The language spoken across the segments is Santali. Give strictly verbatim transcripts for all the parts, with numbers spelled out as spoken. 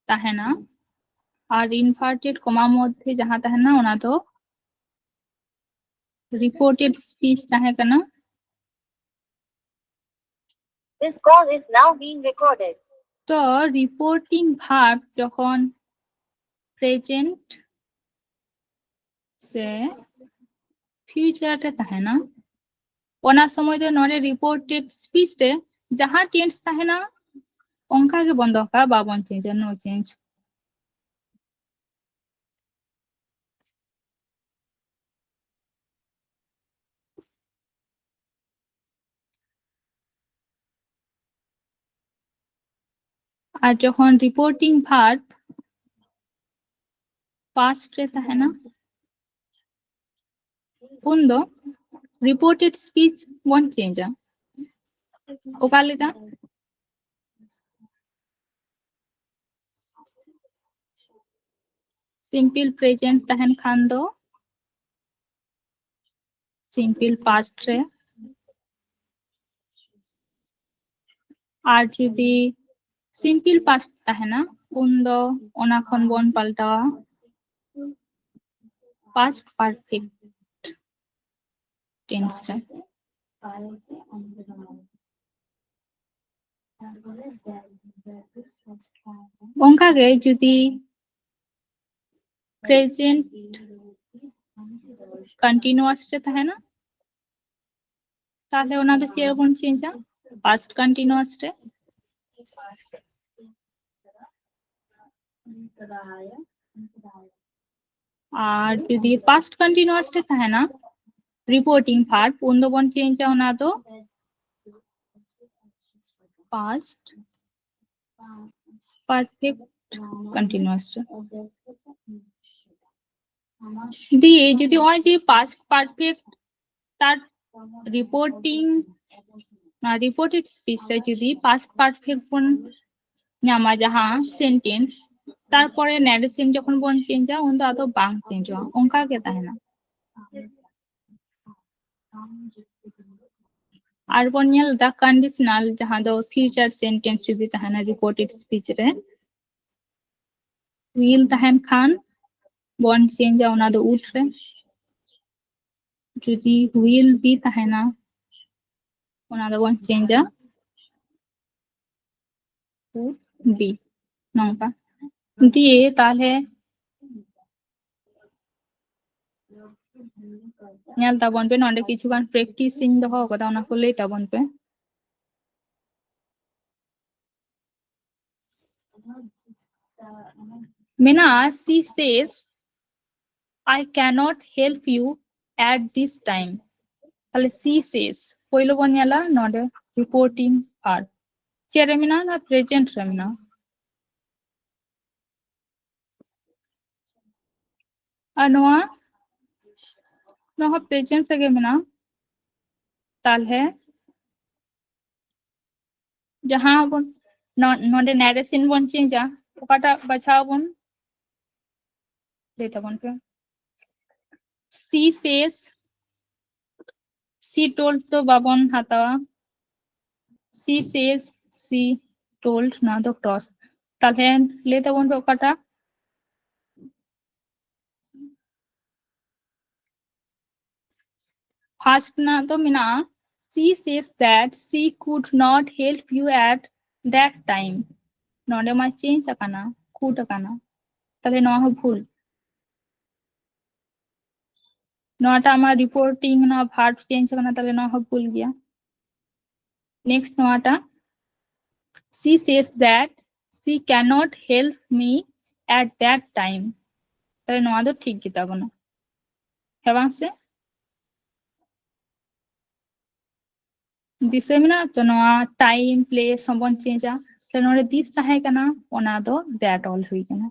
ᱛᱟᱦᱮᱱᱟ, ᱟᱨ inverted comma ᱢᱚᱫᱽᱫᱷᱮ ᱡᱟᱦᱟᱸ ᱛᱟᱦᱮᱱᱟ ᱚᱱᱟ ᱫᱚ reported speech ᱛᱟᱦᱮᱸ ᱠᱟᱱᱟ᱾ This call is now being recorded. ᱛᱚ reporting verb ᱡᱚᱠᱷᱚᱱ present ᱥᱮ future ᱨᱮ ᱛᱟᱦᱮᱱᱟ, ᱚᱱᱟ ᱥᱚᱢᱚᱭ ᱫᱚ ᱱᱚᱰᱮ reported speech ᱨᱮ ᱡᱟᱦᱟᱸ tense ᱛᱟᱦᱮᱱᱟ ᱚᱱᱠᱟ ᱜᱮᱵᱚᱱ ᱫᱚᱦᱚ ᱠᱟᱜᱼᱟ, ᱵᱟᱵᱚᱱ change ᱟ, no change᱾ ᱟᱨ ᱡᱚᱠᱷᱚᱱ reporting verb past ᱨᱮ ᱛᱟᱦᱮᱱᱟ, ᱩᱱ ᱫᱚ reported speech ᱵᱚᱱ change ᱟ᱾ ᱚᱠᱟ ᱞᱮᱠᱟ? Simple present ᱛᱟᱦᱮᱱ ᱠᱷᱟᱱ ᱫᱚ simple past ᱨᱮ, ᱟᱨ ᱡᱩᱫᱤ simple past ᱛᱟᱦᱮᱱᱟ, ᱩᱱ ᱫᱚ ᱚᱱᱟ ᱠᱷᱚᱱ ᱵᱚᱱ ᱯᱟᱞᱴᱟᱣᱟ past perfect tense ᱨᱮ᱾ ᱚᱱᱠᱟᱜᱮ ᱡᱩᱫᱤ present continuous ᱨᱮ ᱛᱟᱦᱮᱱᱟ, ᱛᱟᱦᱞᱮ ᱚᱱᱟ ᱫᱚ ᱪᱮᱫ ᱨᱮᱵᱚᱱ change ᱟ? Past continuous ᱨᱮ᱾ ᱟᱨ ᱡᱩᱫᱤ past continuous ᱨᱮ ᱛᱟᱦᱮᱱᱟ reporting verb, ᱩᱱ ᱫᱚᱵᱚᱱ change ᱟ ᱚᱱᱟ ᱫᱚ past perfect continuous ᱨᱮ᱾ ᱫᱤᱭᱮ ᱡᱩᱫᱤ ᱱᱚᱜᱼᱚᱭ ᱡᱮ past perfect, ᱛᱟᱨ reporting, ᱱᱚᱣᱟ reported speech ᱨᱮ ᱡᱩᱫᱤ past perfect ᱵᱚᱱ ᱧᱟᱢᱟ ᱡᱟᱦᱟᱸ sentence, ᱛᱟᱨᱯᱚᱨᱮ narration ᱡᱚᱠᱷᱚᱱ ᱵᱚᱱ change ᱟ, ᱩᱱ ᱫᱚ ᱟᱫᱚ ᱵᱟᱝ change ᱚᱜᱼᱟ, ᱚᱱᱠᱟ ᱜᱮ ᱛᱟᱦᱮᱱᱟ᱾ ᱟᱨ ᱵᱚᱱ ᱧᱮᱞ ᱮᱫᱟ conditional, ᱡᱟᱦᱟᱸ ᱫᱚ future sentence ᱡᱩᱫᱤ ᱛᱟᱦᱮᱱᱟ reported speech ᱨᱮ, will ᱛᱟᱦᱮᱱ ᱠᱷᱟᱱ ᱵᱚᱱ changeᱟ ᱚᱱᱟ ᱫᱚ would ᱨᱮ᱾ ᱡᱩᱫᱤ will be ᱛᱟᱦᱮᱱᱟ, ᱚᱱᱟ ᱫᱚᱵᱚᱱ changeᱟ would be᱾ ᱱᱚᱝᱠᱟ ᱫᱤᱭᱮ ᱛᱟᱦᱞᱮ ᱧᱮᱞ ᱛᱟᱵᱚᱱ ᱯᱮ, ᱱᱚᱰᱮ ᱠᱤᱪᱷᱩ ᱜᱟᱱ practice ᱤᱧ ᱫᱚᱦᱚ ᱟᱠᱟᱫᱟ, ᱚᱱᱟ ᱠᱚ ᱞᱟᱹᱭ ᱛᱟᱵᱚᱱ ᱯᱮ᱾ ᱢᱮᱱᱟᱜᱼᱟ, she says, "I cannot help you at this time." ᱛᱟᱦᱞᱮ she says, ᱯᱳᱭᱞᱳ ᱵᱚᱱ ᱧᱮᱞᱟ ᱱᱚᱰᱮ reporting verb᱾ ᱪᱮᱫ ᱨᱮ ᱢᱮᱱᱟᱜᱼᱟ? ᱱᱚᱣᱟ present ᱨᱮ ᱢᱮᱱᱟᱜᱼᱟ᱾ ᱟᱨ ᱱᱚᱣᱟ, ᱱᱚᱣᱟ ᱦᱚᱸ present ᱨᱮᱜᱮ ᱢᱮᱱᱟᱜᱼᱟ᱾ ᱛᱟᱦᱞᱮ ᱡᱟᱦᱟᱸ ᱵᱚᱱ ᱱᱚ-, ᱱᱚᱰᱮ narration ᱵᱚᱱ changeᱟ, ᱚᱠᱟᱴᱟᱜ ᱵᱟᱪᱷᱟᱣ ᱵᱚᱱ ᱞᱟᱹᱭ ᱛᱟᱵᱚᱱ ᱯᱮ᱾ She says, she told ᱫᱚ ᱵᱟᱵᱚᱱ ᱦᱟᱛᱟᱣᱟ, she says, she told, ᱱᱚᱣᱟ ᱫᱚ clause᱾ ᱛᱟᱦᱞᱮ ᱞᱟᱹᱭ ᱛᱟᱵᱚᱱ ᱯᱮ ᱚᱠᱟᱴᱟᱜ? First ᱨᱮᱱᱟᱜ ᱫᱚ ᱢᱮᱱᱟᱜᱼᱟ, she says that she could not help you at that time᱾ ᱱᱚᱰᱮ ᱢᱟ change ᱟᱠᱟᱱᱟ, could ᱟᱠᱟᱱᱟ, ᱛᱟᱦᱞᱮ ᱱᱚᱣᱟ ᱦᱚᱸ ᱵᱷᱩᱞ᱾ ᱱᱚᱣᱟᱴᱟᱜ ᱢᱟ reporting, ᱱᱚᱣᱟ verb change ᱟᱠᱟᱱᱟ, ᱛᱟᱦᱞᱮ ᱱᱚᱣᱟ ᱦᱚᱸ ᱵᱷᱩᱞ ᱜᱮᱭᱟ᱾ Next ᱱᱚᱣᱟᱴᱟᱜ, she says that she cannot help me at that time᱾ ᱛᱟᱦᱞᱮ ᱱᱚᱣᱟ ᱫᱚ ᱴᱷᱤᱠ ᱜᱮᱛᱟ ᱵᱚᱱᱟ, ᱦᱮᱸ ᱵᱟᱝ ᱥᱮ? ᱫᱤᱥᱟᱹ ᱢᱮᱱᱟᱜ ᱛᱚ, ᱱᱚᱣᱟ time, place ᱦᱚᱸᱵᱚᱱ changeᱟ᱾ ᱛᱟᱦᱞᱮ ᱱᱚᱰᱮ this ᱛᱟᱦᱮᱸ ᱠᱟᱱᱟ, ᱚᱱᱟ ᱫᱚ that ᱚᱞ ᱦᱩᱭ ᱠᱟᱱᱟ᱾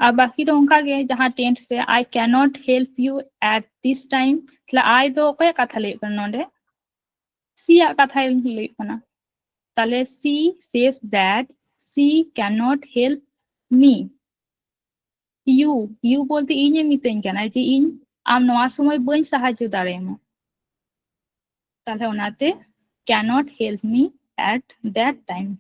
ᱟᱨ ᱵᱟᱠᱤ ᱫᱚ ᱚᱱᱠᱟ ᱜᱮ, ᱡᱟᱦᱟᱸ tense ᱨᱮ "I cannot help you at this time", ᱛᱟᱦᱞᱮ I ᱫᱚ ᱚᱠᱚᱭᱟᱜ ᱠᱟᱛᱷᱟ ᱞᱟᱹᱭ ᱦᱩᱭᱩᱜ ᱠᱟᱱᱟ ᱱᱚᱰᱮ? She ᱭᱟᱜ ᱠᱟᱛᱷᱟ ᱞᱟᱹᱭ ᱦᱩᱭᱩᱜ ᱠᱟᱱᱟ᱾ ᱛᱟᱦᱞᱮ she says that she cannot help me᱾ You, you ᱵᱚᱞᱛᱮ ᱤᱧᱮ ᱢᱤᱛᱟᱹᱧ ᱠᱟᱱᱟ ᱡᱮ ᱤᱧ ᱟᱢ ᱱᱚᱣᱟ ᱥᱚᱢᱚᱭ ᱵᱟᱹᱧ ᱥᱟᱦᱟᱡᱽᱡᱚ ᱫᱟᱲᱮᱭᱟᱢᱟ᱾ ᱛᱟᱦᱞᱮ ᱚᱱᱟᱛᱮ cannot help me at that time᱾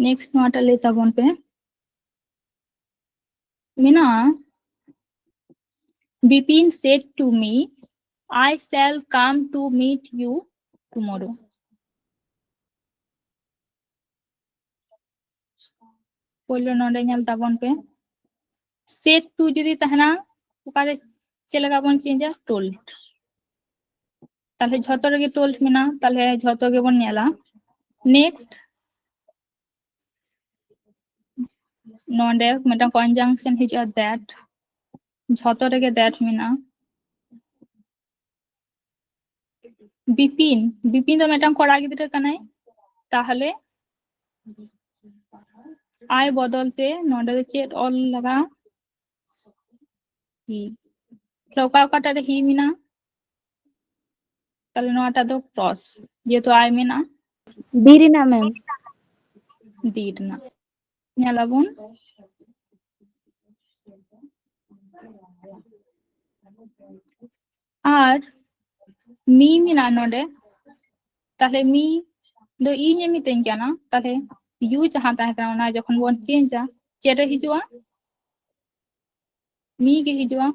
Next ᱱᱚᱣᱟᱴᱟᱜ ᱞᱟᱹᱭ ᱛᱟᱵᱚᱱ ᱯᱮ᱾ ᱢᱮᱱᱟᱜᱼᱟ, Bipin said to me, "I shall come to meet you tomorrow." ᱯᱳᱭᱞᱳ ᱱᱚᱰᱮ ᱧᱮᱞ ᱛᱟᱵᱚᱱ ᱯᱮ, said to ᱡᱩᱫᱤ ᱛᱟᱦᱮᱱᱟ, ᱚᱠᱟᱨᱮ ᱪᱮᱫ ᱞᱮᱠᱟ ᱵᱚᱱ change ᱟ? Told᱾ ᱛᱟᱦᱞᱮ ᱡᱷᱚᱛᱚ ᱨᱮᱜᱮ told ᱢᱮᱱᱟᱜᱼᱟ, ᱛᱟᱦᱞᱮ ᱡᱷᱚᱛᱚ ᱜᱮᱵᱚᱱ ᱧᱮᱞᱟ᱾ Next ᱱᱚᱰᱮ ᱢᱤᱫᱴᱟᱝ conjunction ᱦᱤᱡᱩᱜᱼᱟ, that᱾ ᱡᱷᱚᱛᱚ ᱨᱮᱜᱮ that ᱢᱮᱱᱟᱜᱼᱟ᱾ ᱵᱤᱯᱤᱱ, ᱵᱤᱯᱤᱱ ᱫᱚ ᱢᱤᱫᱴᱟᱝ ᱠᱚᱲᱟ ᱜᱤᱫᱽᱨᱟᱹ ᱠᱟᱱᱟᱭ, ᱛᱟᱦᱞᱮ I ᱵᱚᱫᱚᱞ ᱛᱮ ᱱᱚᱰᱮ ᱫᱚ ᱪᱮᱫ ᱚᱞ ᱞᱟᱜᱟᱜᱼᱟ? He᱾ ᱛᱟᱦᱞᱮ ᱚᱠᱟ ᱚᱠᱟᱴᱟᱜ ᱨᱮ he ᱢᱮᱱᱟᱜᱼᱟ? ᱛᱟᱦᱞᱮ ᱱᱚᱣᱟᱴᱟᱜ ᱫᱚ cross, ᱡᱮᱦᱮᱛᱩ I ᱢᱮᱱᱟᱜᱼᱟ᱾ D ᱨᱮᱱᱟᱜ ᱢᱮᱢ᱾ D ᱨᱮᱱᱟᱜ᱾ ᱧᱮᱞᱟᱵᱚᱱ᱾ ᱟᱨ me ᱢᱮᱱᱟᱜᱼᱟ ᱱᱚᱰᱮ, ᱛᱟᱦᱞᱮ me ᱫᱚ ᱤᱧ ᱮ ᱢᱤᱛᱟᱹᱧ ᱠᱟᱱᱟ, ᱛᱟᱦᱞᱮ you ᱡᱟᱦᱟᱸ ᱛᱟᱦᱮᱸ ᱠᱟᱱᱟ ᱚᱱᱟ ᱡᱚᱠᱷᱚᱱ ᱵᱚᱱ change ᱟ, ᱪᱮᱫ ᱨᱮ ᱦᱤᱡᱩᱜᱼᱟ? Me ᱜᱮ ᱦᱤᱡᱩᱜᱼᱟ,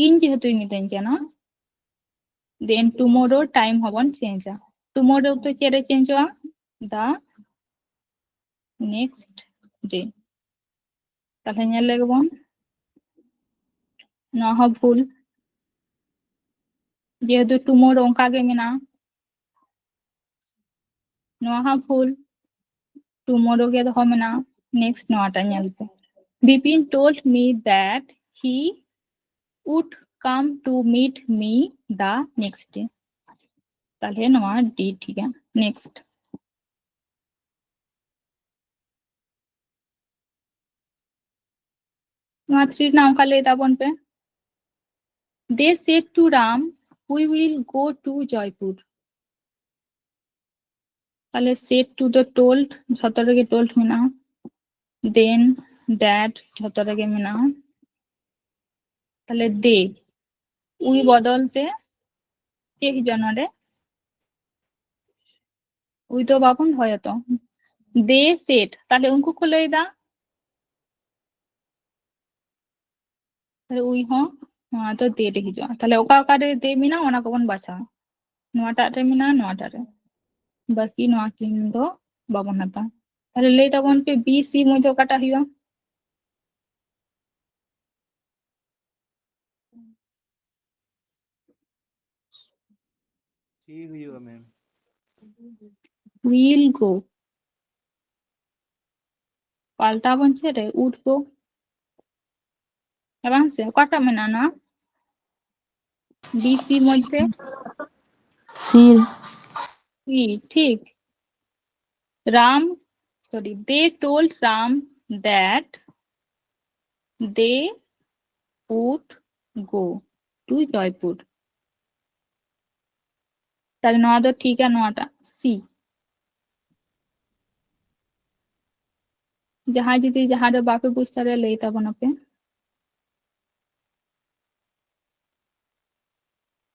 ᱤᱧ ᱡᱮᱦᱮᱛᱩᱭ ᱢᱤᱛᱟᱹᱧ ᱠᱟᱱᱟ᱾ Then tomorrow time ᱦᱚᱸᱵᱚᱱ change ᱟ᱾ Tomorrow ᱫᱚ ᱪᱮᱫ ᱨᱮ change ᱚᱜᱼᱟ? The next day᱾ ᱛᱟᱦᱞᱮ ᱧᱮᱞ ᱞᱮᱜᱮ ᱵᱚᱱ, ᱱᱚᱣᱟ ᱦᱚᱸ ᱵᱷᱩᱞ, ᱡᱮᱦᱮᱛᱩ tomorrow ᱚᱱᱠᱟ ᱜᱮ ᱢᱮᱱᱟᱜᱼᱟ᱾ ᱱᱚᱣᱟ ᱦᱚᱸ ᱵᱷᱩᱞ, tomorrow ᱜᱮ ᱫᱚᱦᱚ ᱢᱮᱱᱟᱜᱼᱟ᱾ Next ᱱᱚᱣᱟᱴᱟᱜ ᱧᱮᱞ ᱯᱮ, Bipin told me that he would come to meet me the next day. ᱛᱟᱦᱞᱮ ᱱᱚᱣᱟ D ᱴᱷᱤᱠᱟ᱾ Next᱾ ᱱᱚᱣᱟ three ᱨᱮᱱᱟᱜ ᱚᱱᱠᱟ ᱞᱟᱹᱭ ᱛᱟᱵᱚᱱ ᱯᱮ᱾ They said to Ram, "We will go to Jaipur." ᱛᱟᱦᱞᱮ said to ᱫᱚ told, ᱡᱷᱚᱛᱚ ᱨᱮᱜᱮ told ᱢᱮᱱᱟᱜᱼᱟ᱾ Then that ᱡᱷᱚᱛᱚ ᱨᱮᱜᱮ ᱢᱮᱱᱟᱜᱼᱟ᱾ ᱛᱟᱦᱞᱮ they, we ᱵᱚᱫᱚᱞ ᱛᱮ ᱪᱮᱫ ᱦᱤᱡᱩᱜᱼᱟ ᱱᱚᱰᱮ? We ᱫᱚ ᱵᱟᱵᱚᱱ ᱫᱚᱦᱚᱭᱟ ᱛᱚ, They said, ᱛᱟᱦᱞᱮ ᱩᱱᱠᱩ ᱠᱚ ᱞᱟᱹᱭ ᱮᱫᱟ, ᱛᱟᱦᱞᱮ we ᱦᱚᱸ ᱱᱚᱣᱟ ᱫᱚ they ᱨᱮ ᱦᱤᱡᱩᱜᱼᱟ᱾ ᱛᱟᱦᱞᱮ ᱚᱠᱟ ᱚᱠᱟ ᱨᱮ they ᱢᱮᱱᱟᱜᱼᱟ, ᱚᱱᱟ ᱠᱚᱵᱚᱱ ᱵᱟᱪᱷᱟᱣᱟ᱾ ᱱᱚᱣᱟᱴᱟᱜ ᱨᱮ ᱢᱮᱱᱟᱜᱼᱟ, ᱱᱚᱣᱟᱴᱟᱜ ᱨᱮ, ᱵᱟᱹᱠᱤ ᱱᱚᱣᱟ ᱠᱤᱱ ᱫᱚ ᱵᱟᱵᱚᱱ ᱦᱟᱛᱟᱣᱟ᱾ ᱛᱟᱦᱞᱮ ᱞᱟᱹᱭ ᱛᱟᱵᱚᱱ ᱯᱮ, B, C ᱢᱚᱫᱽᱫᱷᱮ ᱚᱠᱟᱴᱟᱜ ᱦᱩᱭᱩᱜᱼᱟ? C ᱦᱩᱭᱩᱜᱼᱟ, ᱢᱮᱢ᱾ Will go. ᱯᱟᱞᱴᱟᱣ ᱵᱚᱱ ᱪᱮᱫ ᱨᱮ? Would go. ᱦᱮᱸ ᱵᱟᱝ ᱥᱮ? ᱚᱠᱟᱴᱟᱜ ᱢᱮᱱᱟᱜᱼᱟ ᱱᱚᱣᱟ? B, C ᱢᱚᱫᱽᱫᱷᱮ? C. C, ᱴᱷᱤᱠ᱾ Ram, sorry, they told Ram that they would go to Joypur. ᱛᱟᱦᱞᱮ ᱱᱚᱣᱟ ᱫᱚ ᱴᱷᱤᱠᱟ, ᱱᱚᱣᱟᱴᱟᱜ C. ᱡᱟᱦᱟᱸᱭ ᱡᱩᱫᱤ ᱡᱟᱦᱟᱸ ᱨᱮ ᱵᱟᱯᱮ ᱵᱩᱡᱽ ᱫᱟᱲᱮᱭᱟᱜᱼᱟ, ᱞᱟᱹᱭ ᱛᱟᱵᱚᱱᱟᱯᱮ᱾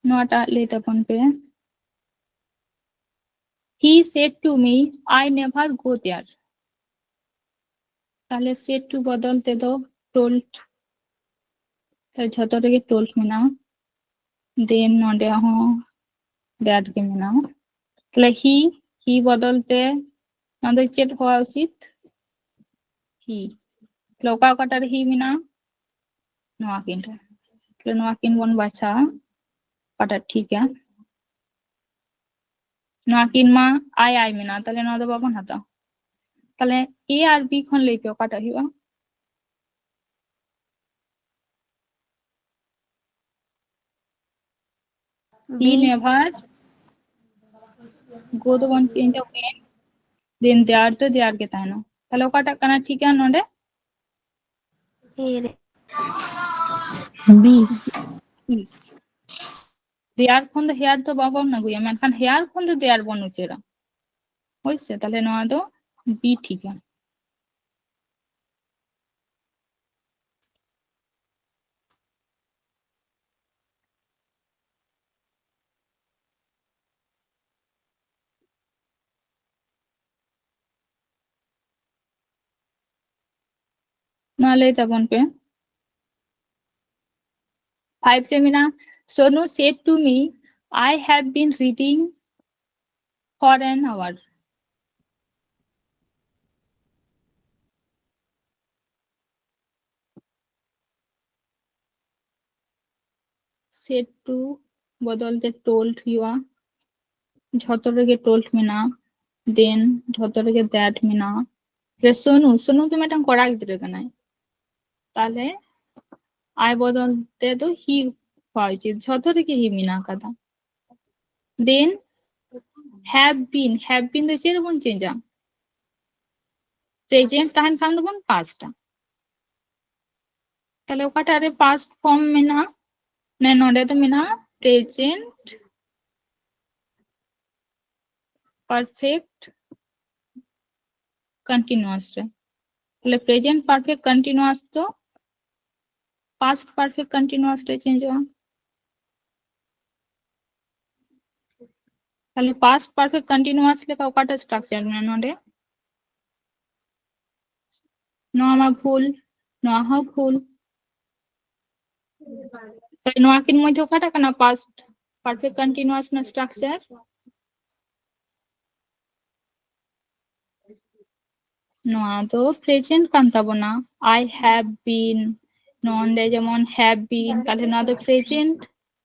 ᱱᱚᱣᱟᱴᱟᱜ ᱞᱟᱹᱭ ᱛᱟᱵᱚᱱ ᱯᱮ᱾ He said to me, "I never go there." ᱛᱟᱦᱞᱮ said to ᱵᱚᱫᱚᱞ ᱛᱮᱫᱚ told. ᱛᱟᱦᱞᱮ ᱡᱷᱚᱛᱚ ᱨᱮᱜᱮ told ᱢᱮᱱᱟᱜᱼᱟ᱾ Then ᱱᱚᱰᱮ ᱦᱚᱸ that ᱜᱮ ᱢᱮᱱᱟᱜᱼᱟ᱾ ᱛᱟᱦᱞᱮ he, he ᱵᱚᱫᱚᱞ ᱛᱮ ᱱᱚᱣᱟ ᱫᱚ ᱪᱮᱫ ᱦᱚᱣᱟ ᱩᱪᱤᱛ? He. ᱛᱟᱦᱞᱮ ᱚᱠᱟ ᱚᱠᱟᱴᱟᱜ ᱨᱮ he ᱢᱮᱱᱟᱜᱼᱟ? ᱱᱚᱣᱟ ᱠᱤᱱ ᱨᱮ᱾ ᱛᱟᱦᱞᱮ ᱱᱚᱣᱟ ᱠᱤᱱ ᱵᱚᱱ ᱵᱟᱪᱷᱟᱣᱟ, ᱚᱠᱟᱴᱟᱜ ᱴᱷᱤᱠᱟ᱾ ᱱᱚᱣᱟ ᱠᱤᱱ ᱢᱟ I, I ᱢᱮᱱᱟᱜᱼᱟ, ᱛᱟᱦᱞᱮ ᱱᱚᱣᱟ ᱫᱚ ᱵᱟᱵᱚᱱ ᱦᱟᱛᱟᱣᱟ᱾ ᱛᱟᱦᱞᱮ A ᱟᱨ B ᱠᱷᱚᱱ ᱞᱟᱹᱭ ᱯᱮ, ᱚᱠᱟᱴᱟᱜ ᱦᱩᱭᱩᱜᱼᱟ? He B. Never go ᱫᱚᱵᱚᱱ change ᱟ when, then there ᱫᱚ there ᱜᱮ ᱛᱟᱦᱮᱱᱟ᱾ ᱛᱟᱦᱞᱮ ᱚᱠᱟᱴᱟᱜ ᱠᱟᱱᱟ ᱴᱷᱤᱠᱟ ᱱᱚᱰᱮ? A ᱨᱮ᱾ B. There ᱠᱷᱚᱱ ᱫᱚ here ᱫᱚ ᱵᱟᱵᱚᱱ ᱟᱹᱜᱩᱭᱟ, ᱢᱮᱱᱠᱷᱟᱱ here ᱠᱷᱚᱱ ᱫᱚ there ᱵᱚᱱ ᱩᱪᱟᱹᱲᱟ᱾ ᱦᱳᱭ ᱥᱮ? ᱛᱟᱦᱞᱮ ᱱᱚᱣᱟ ᱫᱚ B ᱴᱷᱤᱠᱟ᱾ ᱱᱚᱣᱟ ᱞᱟᱹᱭ ᱛᱟᱵᱚᱱ ᱯᱮ᱾ Five ᱨᱮ ᱢᱮᱱᱟᱜᱼᱟ, Sonu said to me, "I have been reading for an hour." Said to ᱵᱚᱫᱚᱞ ᱛᱮ told ᱦᱩᱭᱩᱜᱼᱟ᱾ ᱡᱷᱚᱛᱚ ᱨᱮᱜᱮ told ᱢᱮᱱᱟᱜᱼᱟ, then ᱡᱷᱚᱛᱚ ᱨᱮᱜᱮ that ᱢᱮᱱᱟᱜᱼᱟ᱾ ᱛᱟᱦᱞᱮ ᱥᱳᱱᱩ, ᱥᱳᱱᱩ ᱫᱚ ᱢᱤᱫᱴᱟᱝ ᱠᱚᱲᱟ ᱜᱤᱫᱽᱨᱟᱹ ᱠᱟᱱᱟᱭ, ᱛᱟᱦᱞᱮ I ᱵᱚᱫᱚᱞ ᱛᱮ ᱫᱚ he ᱦᱩᱭᱩᱜ ᱩᱪᱤᱛ, ᱡᱷᱚᱛᱚ ᱨᱮᱜᱮ he ᱢᱮᱱᱟᱜ ᱟᱠᱟᱫᱟ᱾ Then have been, have been ᱫᱚ ᱪᱮᱫ ᱨᱮᱵᱚᱱ changeᱟ? Present ᱛᱟᱦᱮᱱ ᱠᱷᱟᱱ ᱫᱚᱵᱚᱱ pastᱟ᱾ ᱛᱟᱦᱞᱮ ᱚᱠᱟᱴᱟᱜ ᱨᱮ past form ᱢᱮᱱᱟᱜᱼᱟ? ᱱᱮ ᱱᱚᱰᱮ ᱫᱚ ᱢᱮᱱᱟᱜᱼᱟ present perfect continuous ᱨᱮ᱾ ᱛᱟᱦᱞᱮ present perfect continuous ᱫᱚ past perfect continuous ᱨᱮ changeᱚᱜᱼᱟ᱾ ᱛᱟᱦᱞᱮ past perfect continuous ᱞᱮᱠᱟ ᱚᱠᱟᱴᱟᱜ structure ᱢᱮᱱᱟᱜᱼᱟ ᱱᱚᱰᱮ? ᱱᱚᱣᱟ ᱢᱟ ᱵᱷᱩᱞ, ᱱᱚᱣᱟ ᱦᱚᱸ ᱵᱷᱩᱞ᱾ ᱛᱟᱦᱞᱮ ᱱᱚᱣᱟ ᱠᱤᱱ ᱢᱚᱫᱽᱫᱷᱮ ᱚᱠᱟᱴᱟᱜ ᱠᱟᱱᱟ past perfect continuous ᱨᱮᱱᱟᱜ structure? ᱱᱚᱣᱟ ᱫᱚ present ᱠᱟᱱ ᱛᱟᱵᱚᱱᱟ, I have been᱾ ᱱᱚᱰᱮ ᱡᱮᱢᱚᱱ have been, ᱛᱟᱦᱞᱮ ᱱᱚᱣᱟ ᱫᱚ present,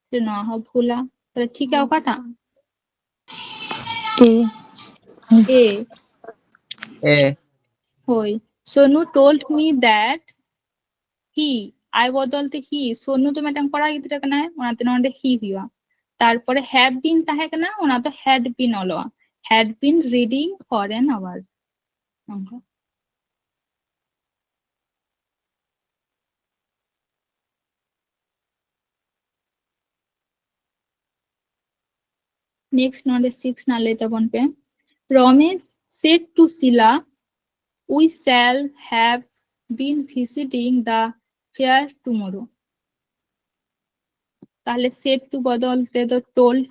ᱛᱟᱦᱞᱮ ᱱᱚᱣᱟ ᱦᱚᱸ ᱵᱷᱩᱞᱟ᱾ ᱛᱟᱦᱞᱮ ᱴᱷᱤᱠᱟ ᱚᱠᱟᱴᱟᱜ? A᱾ A᱾ A᱾ ᱦᱳᱭ, Sonu told me that he, I ᱵᱚᱫᱚᱞ ᱛᱮ he, ᱥᱳᱱᱩ ᱫᱚ ᱢᱤᱫᱴᱟᱝ ᱠᱚᱲᱟ ᱜᱤᱫᱽᱨᱟᱹ ᱠᱟᱱᱟᱭ, ᱚᱱᱟᱛᱮ ᱱᱚᱰᱮ he ᱦᱩᱭᱩᱜᱼᱟ᱾ ᱛᱟᱨᱯᱚᱨᱮ have been ᱛᱟᱦᱮᱸ ᱠᱟᱱᱟ, ᱚᱱᱟ ᱫᱚ had been ᱚᱞᱚᱜᱼᱟ, had been reading for an hour᱾ ᱱᱚᱝᱠᱟ᱾ Next ᱱᱚᱰᱮ six ᱨᱮᱱᱟᱜ ᱞᱟᱹᱭ ᱛᱟᱵᱚᱱ ᱯᱮ᱾ Ramesh said to Sila, "We shall have been visiting the fair tomorrow." ᱛᱟᱦᱞᱮ said to ᱵᱚᱫᱚᱞ ᱛᱮᱫᱚ told,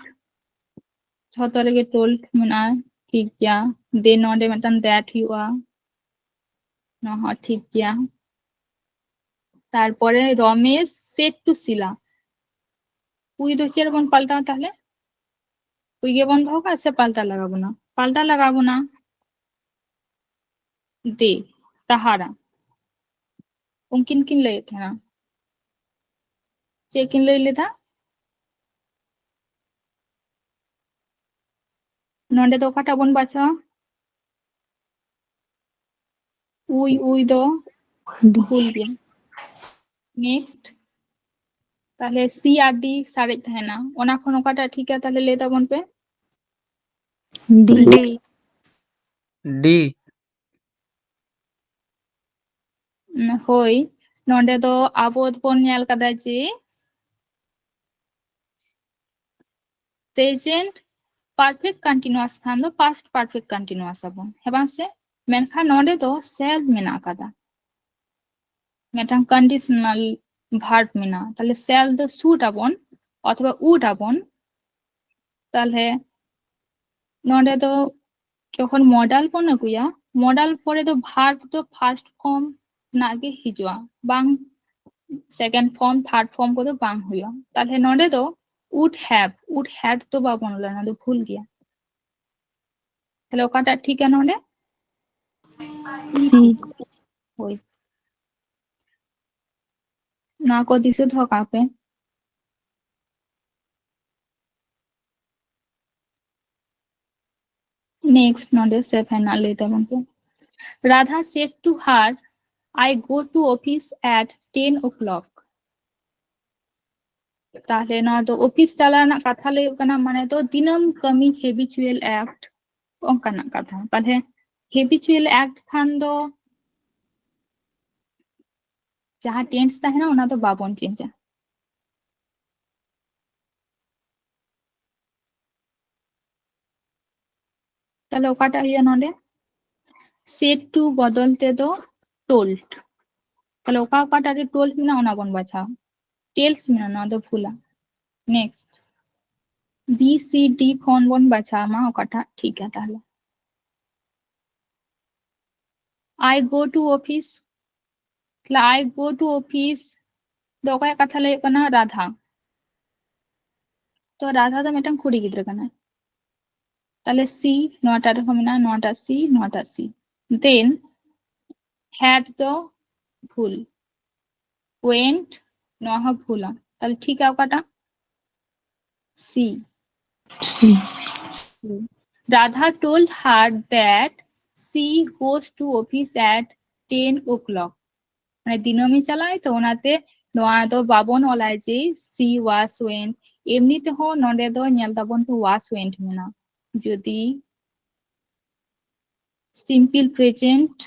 ᱡᱷᱚᱛᱚ ᱨᱮᱜᱮ told ᱢᱮᱱᱟᱜᱼᱟ, ᱴᱷᱤᱠ ᱜᱮᱭᱟ᱾ Then ᱱᱚᱰᱮ ᱢᱤᱫᱴᱟᱝ that ᱦᱩᱭᱩᱜᱼᱟ, ᱱᱚᱣᱟ ᱦᱚᱸ ᱴᱷᱤᱠ ᱜᱮᱭᱟ᱾ ᱛᱟᱨᱯᱚᱨᱮ ᱨᱚᱢᱮᱥ said to ᱥᱤᱞᱟ. ᱩᱭ ᱫᱚ ᱪᱮᱫ ᱨᱮᱵᱚᱱ ᱯᱟᱞᱴᱟᱣᱟ ᱛᱟᱦᱞᱮ? ᱩᱭ ᱜᱮᱵᱚᱱ ᱫᱚᱦᱚ ᱠᱟᱜᱼᱟ ᱥᱮ ᱯᱟᱞᱴᱟ ᱞᱟᱜᱟᱣ ᱵᱚᱱᱟ? ᱯᱟᱞᱴᱟ ᱞᱟᱜᱟᱣ ᱵᱚᱱᱟ᱾ ᱫᱮ ᱛᱟᱦᱟᱨᱟ ᱩᱱᱠᱤᱱ ᱠᱤᱱ ᱞᱟᱹᱭᱮᱫ ᱛᱟᱦᱮᱱᱟ᱾ ᱪᱮᱫ ᱠᱤᱱ ᱞᱟᱹᱭ ᱞᱮᱫᱟ? ᱱᱚᱰᱮ ᱫᱚ ᱚᱠᱟᱴᱟᱜ ᱵᱚᱱ ᱵᱟᱪᱷᱟᱣᱟ? ᱩᱭ, ᱩᱭ ᱫᱚ ᱵᱷᱩᱞ ᱜᱮ᱾ ᱱᱮᱠᱥᱴ, ᱛᱟᱦᱞᱮ ᱥᱤ ᱟᱨ ᱰᱤ ᱥᱟᱨᱮᱡ ᱛᱟᱦᱮᱱᱟ, ᱚᱱᱟ ᱠᱷᱚᱱ ᱚᱠᱟᱴᱟᱜ ᱴᱷᱤᱠᱟ? ᱛᱟᱦᱞᱮ ᱞᱟᱹᱭ ᱛᱟᱵᱚᱱ ᱯᱮ᱾ ᱰᱤ᱾ ᱰᱤ᱾ ᱰᱤ᱾ ᱦᱳᱭ, ᱱᱚᱰᱮ ᱫᱚ ᱟᱵᱚ ᱵᱚᱱ ᱧᱮᱞ ᱠᱟᱫᱟ ᱡᱮ present perfect continuous ᱠᱷᱟᱱ ᱫᱚ past perfect continuous ᱟᱵᱚᱱ, ᱦᱮᱸ ᱵᱟᱝ ᱥᱮ? ᱢᱮᱱᱠᱷᱟᱱ ᱱᱚᱰᱮ ᱫᱚ shall ᱢᱮᱱᱟᱜ ᱟᱠᱟᱫᱟ, ᱢᱤᱫᱴᱟᱝ conditional verb ᱢᱮᱱᱟᱜᱼᱟ᱾ ᱛᱟᱦᱞᱮ shall ᱫᱚ should ᱟᱵᱚᱱ ᱚᱛᱷᱚᱵᱟ would ᱟᱵᱚᱱ᱾ ᱛᱟᱦᱞᱮ ᱱᱚᱰᱮ ᱫᱚ ᱡᱚᱠᱷᱚᱱ modal ᱵᱚᱱ ᱟᱹᱜᱩᱭᱟ, modal ᱯᱚᱨᱮ ᱫᱚ verb ᱫᱚ first form ᱨᱮᱱᱟᱜ ᱜᱮ ᱦᱤᱡᱩᱜᱼᱟ, ᱵᱟᱝ second form, third form ᱠᱚᱫᱚ ᱵᱟᱝ ᱦᱩᱭᱩᱜᱼᱟ᱾ ᱛᱟᱦᱞᱮ ᱱᱚᱰᱮ ᱫᱚ would have, would had ᱫᱚ ᱵᱟᱵᱚᱱ ᱚᱞᱟ, ᱱᱚᱣᱟ ᱫᱚ ᱵᱷᱩᱞ ᱜᱮᱭᱟ᱾ ᱛᱟᱦᱞᱮ ᱚᱠᱟᱴᱟᱜ ᱴᱷᱤᱠᱟ ᱱᱚᱰᱮ? ᱥᱤ᱾ ᱦᱳᱭ, ᱱᱚᱣᱟ ᱠᱚ ᱫᱤᱥᱟᱹ ᱫᱚᱦᱚ ᱠᱟᱜ ᱯᱮ᱾ ᱱᱮᱠᱥᱴ ᱱᱚᱰᱮ ᱥᱮᱵᱷᱮᱱ ᱨᱮᱱᱟᱜ ᱞᱟᱹᱭ ᱛᱟᱵᱚᱱ ᱯᱮ᱾ Radha said to her, "I go to office at ten o'clock." ᱛᱟᱦᱞᱮ ᱱᱚᱣᱟ ᱫᱚ ᱚᱯᱷᱤᱥ ᱪᱟᱞᱟᱣ ᱨᱮᱱᱟᱜ ᱠᱟᱛᱷᱟ ᱞᱟᱹᱭᱚᱜ ᱠᱟᱱᱟ, ᱢᱟᱱᱮ ᱫᱚ ᱫᱤᱱᱟᱹᱢ ᱠᱟᱹᱢᱤ, habitual act, ᱚᱱᱠᱟᱱᱟᱜ ᱠᱟᱛᱷᱟ᱾ ᱛᱟᱦᱞᱮ habitual act ᱠᱷᱟᱱ ᱫᱚ ᱡᱟᱦᱟᱸ ᱴᱮᱱᱥ ᱛᱟᱦᱮᱱᱟ ᱚᱱᱟ ᱫᱚ ᱵᱟᱵᱚᱱ ᱪᱮᱧᱡᱟ᱾ ᱛᱟᱦᱞᱮ ᱚᱠᱟᱴᱟᱜ ᱦᱩᱭᱩᱜᱼᱟ ᱱᱚᱰᱮ? said to ᱵᱚᱫᱚᱞ ᱛᱮᱫᱚ told᱾ ᱛᱟᱦᱞᱮ ᱚᱠᱟ ᱚᱠᱟᱴᱟᱜ ᱨᱮ told ᱢᱮᱱᱟᱜᱼᱟ ᱚᱱᱟ ᱵᱚᱱ ᱵᱟᱪᱷᱟᱣᱟ᱾ tells ᱢᱮᱱᱟᱜᱼᱟ, ᱱᱚᱣᱟ ᱫᱚ ᱵᱷᱩᱞᱟ᱾ ᱱᱮᱠᱥᱴ, B C D ᱠᱷᱚᱱ ᱵᱚᱱ ᱵᱟᱪᱷᱟᱣ ᱢᱟ ᱚᱠᱟᱴᱟᱜ ᱴᱷᱤᱠᱟ᱾ ᱛᱟᱦᱞᱮ I go to office ᱛᱟᱦᱞᱮ I go to office ᱫᱚ ᱚᱠᱚᱭᱟᱜ ᱠᱟᱛᱷᱟ ᱞᱟᱹᱭᱚᱜ ᱠᱟᱱᱟ? ᱨᱟᱫᱷᱟ᱾ ᱛᱚ ᱨᱟᱫᱷᱟ ᱫᱚ ᱢᱤᱫᱴᱟᱝ ᱠᱩᱲᱤ ᱜᱤᱫᱽᱨᱟᱹ ᱠᱟᱱᱟᱭ᱾ ᱛᱟᱦᱞᱮ C ᱱᱚᱣᱟᱴᱟᱜ ᱨᱮᱦᱚᱸ ᱢᱮᱱᱟᱜᱼᱟ, ᱱᱚᱣᱟᱴᱟᱜ C, ᱱᱚᱣᱟᱴᱟᱜ C᱾ Then had ᱫᱚ ᱵᱷᱩᱞ, went ᱱᱚᱣᱟ ᱦᱚᱸ ᱵᱷᱩᱞᱟ᱾ ᱛᱟᱦᱞᱮ ᱴᱷᱤᱠᱟ ᱚᱠᱟᱴᱟᱜ? C. C. Radha told her that she goes to office at ten o'clock. ᱢᱟᱱᱮ ᱫᱤᱱᱟᱹᱢᱮ ᱪᱟᱞᱟᱜᱼᱟᱭ, ᱛᱚ ᱚᱱᱟᱛᱮ ᱱᱚᱣᱟ ᱫᱚ ᱵᱟᱵᱚᱱ ᱚᱞᱟ ᱡᱮ she was went᱾ ᱮᱢᱱᱤ ᱛᱮᱦᱚᱸ ᱱᱚᱰᱮ ᱫᱚ ᱧᱮᱞ ᱫᱟᱵᱚᱱ ᱛᱚ was went ᱢᱮᱱᱟᱜᱼᱟ᱾ ᱡᱩᱫᱤ simple present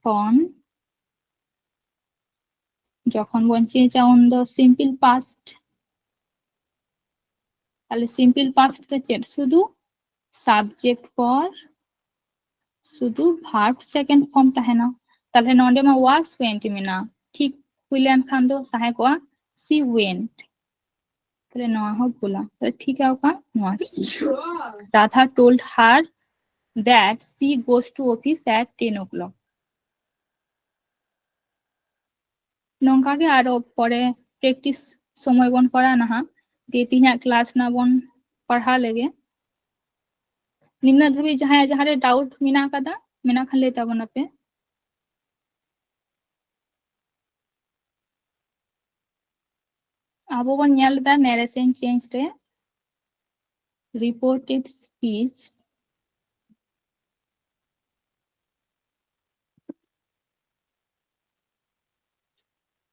ᱠᱷᱚᱱ ᱡᱚᱠᱷᱚᱱ ᱵᱚᱱ ᱪᱮᱧᱡᱟ ᱩᱱᱫᱚ simple past᱾ ᱛᱟᱦᱞᱮ simple past ᱫᱚ ᱪᱮᱫ? ᱥᱩᱫᱷᱩ subject ᱯᱚᱨ ᱥᱩᱫᱷᱩ verb second form ᱛᱟᱦᱮᱱᱟ᱾ ᱛᱟᱦᱞᱮ ᱱᱚᱰᱮ ᱢᱟ was went ᱢᱮᱱᱟᱜᱼᱟ, ᱴᱷᱤᱠ ᱦᱩᱭ ᱞᱮᱱᱠᱷᱟᱱ ᱫᱚ ᱛᱟᱦᱮᱸ ᱠᱚᱜᱼᱟ she went᱾ ᱛᱟᱦᱞᱮ ᱱᱚᱣᱟ ᱦᱚᱸ ᱵᱷᱩᱞᱟ᱾ ᱛᱟᱦᱞᱮ ᱴᱷᱤᱠᱟ ᱚᱠᱟ? ᱱᱚᱣᱟ᱾ Radha told her that she goes to office at ten o'clock. ᱱᱚᱝᱠᱟ ᱜᱮ ᱟᱨᱚ ᱯᱚᱨᱮ practice ᱥᱚᱢᱚᱭ ᱵᱚᱱ ᱠᱚᱨᱟᱣ ᱱᱟᱦᱟᱜ᱾ ᱫᱤᱭᱮ ᱛᱮᱦᱮᱧᱟᱜ class ᱱᱟᱜ ᱵᱚᱱ ᱯᱟᱲᱦᱟᱣ ᱞᱮᱜᱮ᱾ ᱱᱤᱱᱟᱹᱜ ᱫᱷᱟᱹᱵᱤᱡ ᱡᱟᱦᱟᱸᱭᱟᱜ ᱡᱟᱦᱟᱸ ᱨᱮ doubt ᱢᱮᱱᱟᱜ ᱟᱠᱟᱫᱟ, ᱢᱮᱱᱟᱜ ᱠᱷᱟᱱ ᱞᱟᱹᱭ ᱛᱟᱵᱚᱱ ᱟᱯᱮ᱾ ᱟᱵᱚ ᱵᱚᱱ ᱧᱮᱞ ᱮᱫᱟ narration change ᱨᱮ reported speech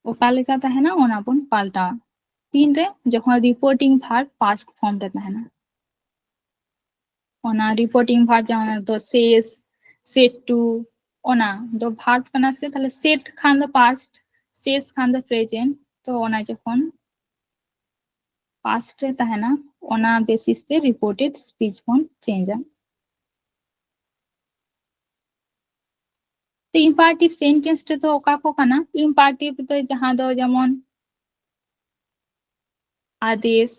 ᱚᱠᱟ ᱞᱮᱠᱟ ᱛᱟᱦᱮᱱᱟ ᱚᱱᱟ ᱵᱚᱱ ᱯᱟᱞᱴᱟᱣᱟ᱾ ᱛᱤᱱᱨᱮ? ᱡᱚᱠᱷᱚᱱ reporting verb past form ᱨᱮ ᱛᱟᱦᱮᱱᱟ᱾ ᱚᱱᱟ reporting verb ᱡᱟᱦᱟᱸ ᱫᱚ says, said to, ᱚᱱᱟ ᱫᱚ verb ᱠᱟᱱᱟ ᱥᱮ, ᱛᱟᱦᱞᱮ said ᱠᱷᱟᱱ ᱫᱚ past, says ᱠᱷᱟᱱ ᱫᱚ present᱾ ᱛᱚ ᱚᱱᱟ ᱡᱚᱠᱷᱚᱱ past ᱨᱮ ᱛᱟᱦᱮᱱᱟ, ᱚᱱᱟ basis ᱛᱮ reported speech ᱵᱚᱱ changeᱟ᱾ ᱛᱚ imperative sentence ᱨᱮᱫᱚ ᱚᱠᱟ ᱠᱚ ᱠᱟᱱᱟ? Imperative ᱫᱚ ᱡᱟᱦᱟᱸ ᱫᱚ ᱡᱮᱢᱚᱱ ᱟᱫᱮᱥ,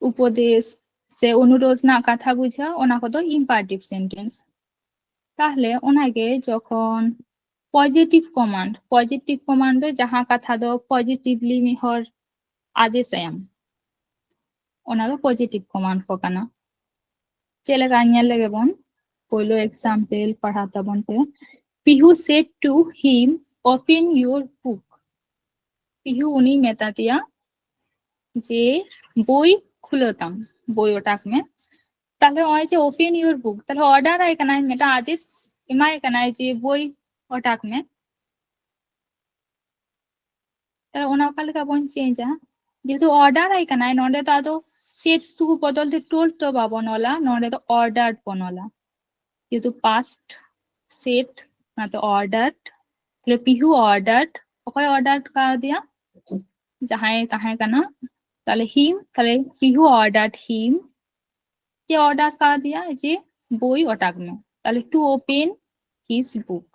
ᱩᱯᱚᱫᱮᱥ ᱥᱮ ᱚᱱᱩᱨᱳᱫᱷ ᱨᱮᱱᱟᱜ ᱠᱟᱛᱷᱟ ᱵᱩᱡᱷᱟᱹᱣ, ᱚᱱᱟ ᱠᱚᱫᱚ imperative sentence᱾ ᱛᱟᱦᱞᱮ ᱚᱱᱟᱜᱮ ᱡᱚᱠᱷᱚᱱ positive command, positive command ᱫᱚ ᱡᱟᱦᱟᱸ ᱠᱟᱛᱷᱟ ᱫᱚ positively ᱢᱤᱫ ᱦᱚᱲ ᱟᱫᱮᱥ ᱮᱢ, ᱚᱱᱟ ᱫᱚ positive command ᱠᱚ ᱠᱟᱱᱟ᱾ ᱪᱮᱫ ᱞᱮᱠᱟ ᱧᱮᱞ ᱞᱮᱜᱮ ᱵᱚᱱ, ᱯᱳᱭᱞᱳ example ᱯᱟᱲᱦᱟᱣ ᱛᱟᱵᱚᱱ ᱯᱮ᱾ Pihu said to him, "Open your book." ᱯᱤᱦᱩ ᱩᱱᱤ ᱢᱮᱛᱟ ᱫᱮᱭᱟ ᱡᱮ ᱵᱳᱭ ᱠᱷᱩᱞᱟᱹᱣ ᱛᱟᱢ, ᱵᱳᱭ ᱚᱴᱟᱜᱽ ᱢᱮ᱾ ᱛᱟᱦᱞᱮ ᱱᱚᱜᱼᱚᱭ ᱡᱮ open your book, ᱛᱟᱦᱞᱮ order ᱟᱭ ᱠᱟᱱᱟᱭ, ᱢᱤᱫᱴᱟᱝ ᱟᱫᱮᱥ ᱮᱢᱟᱭ ᱠᱟᱱᱟᱭ ᱡᱮ ᱵᱳᱭ ᱚᱴᱟᱜᱽ ᱢᱮ᱾ ᱛᱟᱦᱞᱮ ᱚᱱᱟ ᱚᱠᱟ ᱞᱮᱠᱟ ᱵᱚᱱ change ᱟ? ᱡᱮᱦᱮᱛᱩ order ᱟᱭ ᱠᱟᱱᱟᱭ, ᱱᱚᱰᱮ ᱫᱚ ᱟᱫᱚ said to ᱵᱚᱫᱚᱞ ᱛᱮ told ᱫᱚ ᱵᱟᱵᱚᱱ ᱚᱞᱟ, ᱱᱚᱰᱮ ᱫᱚ ordered ᱵᱚᱱ ᱚᱞᱟ᱾ ᱡᱮᱦᱮᱛᱩ past said, ᱚᱱᱟᱛᱮ ordered᱾ ᱛᱟᱦᱞᱮ ᱯᱤᱦᱩ ordered, ᱚᱠᱚᱭ ordered ᱠᱟᱣᱫᱮᱭᱟ? ᱡᱟᱦᱟᱸᱭ ᱛᱟᱦᱮᱸ ᱠᱟᱱᱟ, ᱛᱟᱦᱞᱮ him, ᱛᱟᱦᱞᱮ ᱯᱤᱦᱩ ordered him, ᱪᱮᱫ order ᱠᱟᱣᱫᱮᱭᱟ? ᱡᱮ ᱵᱳᱭ ᱚᱴᱟᱜᱽ ᱢᱮ, ᱛᱟᱦᱞᱮ to open his book᱾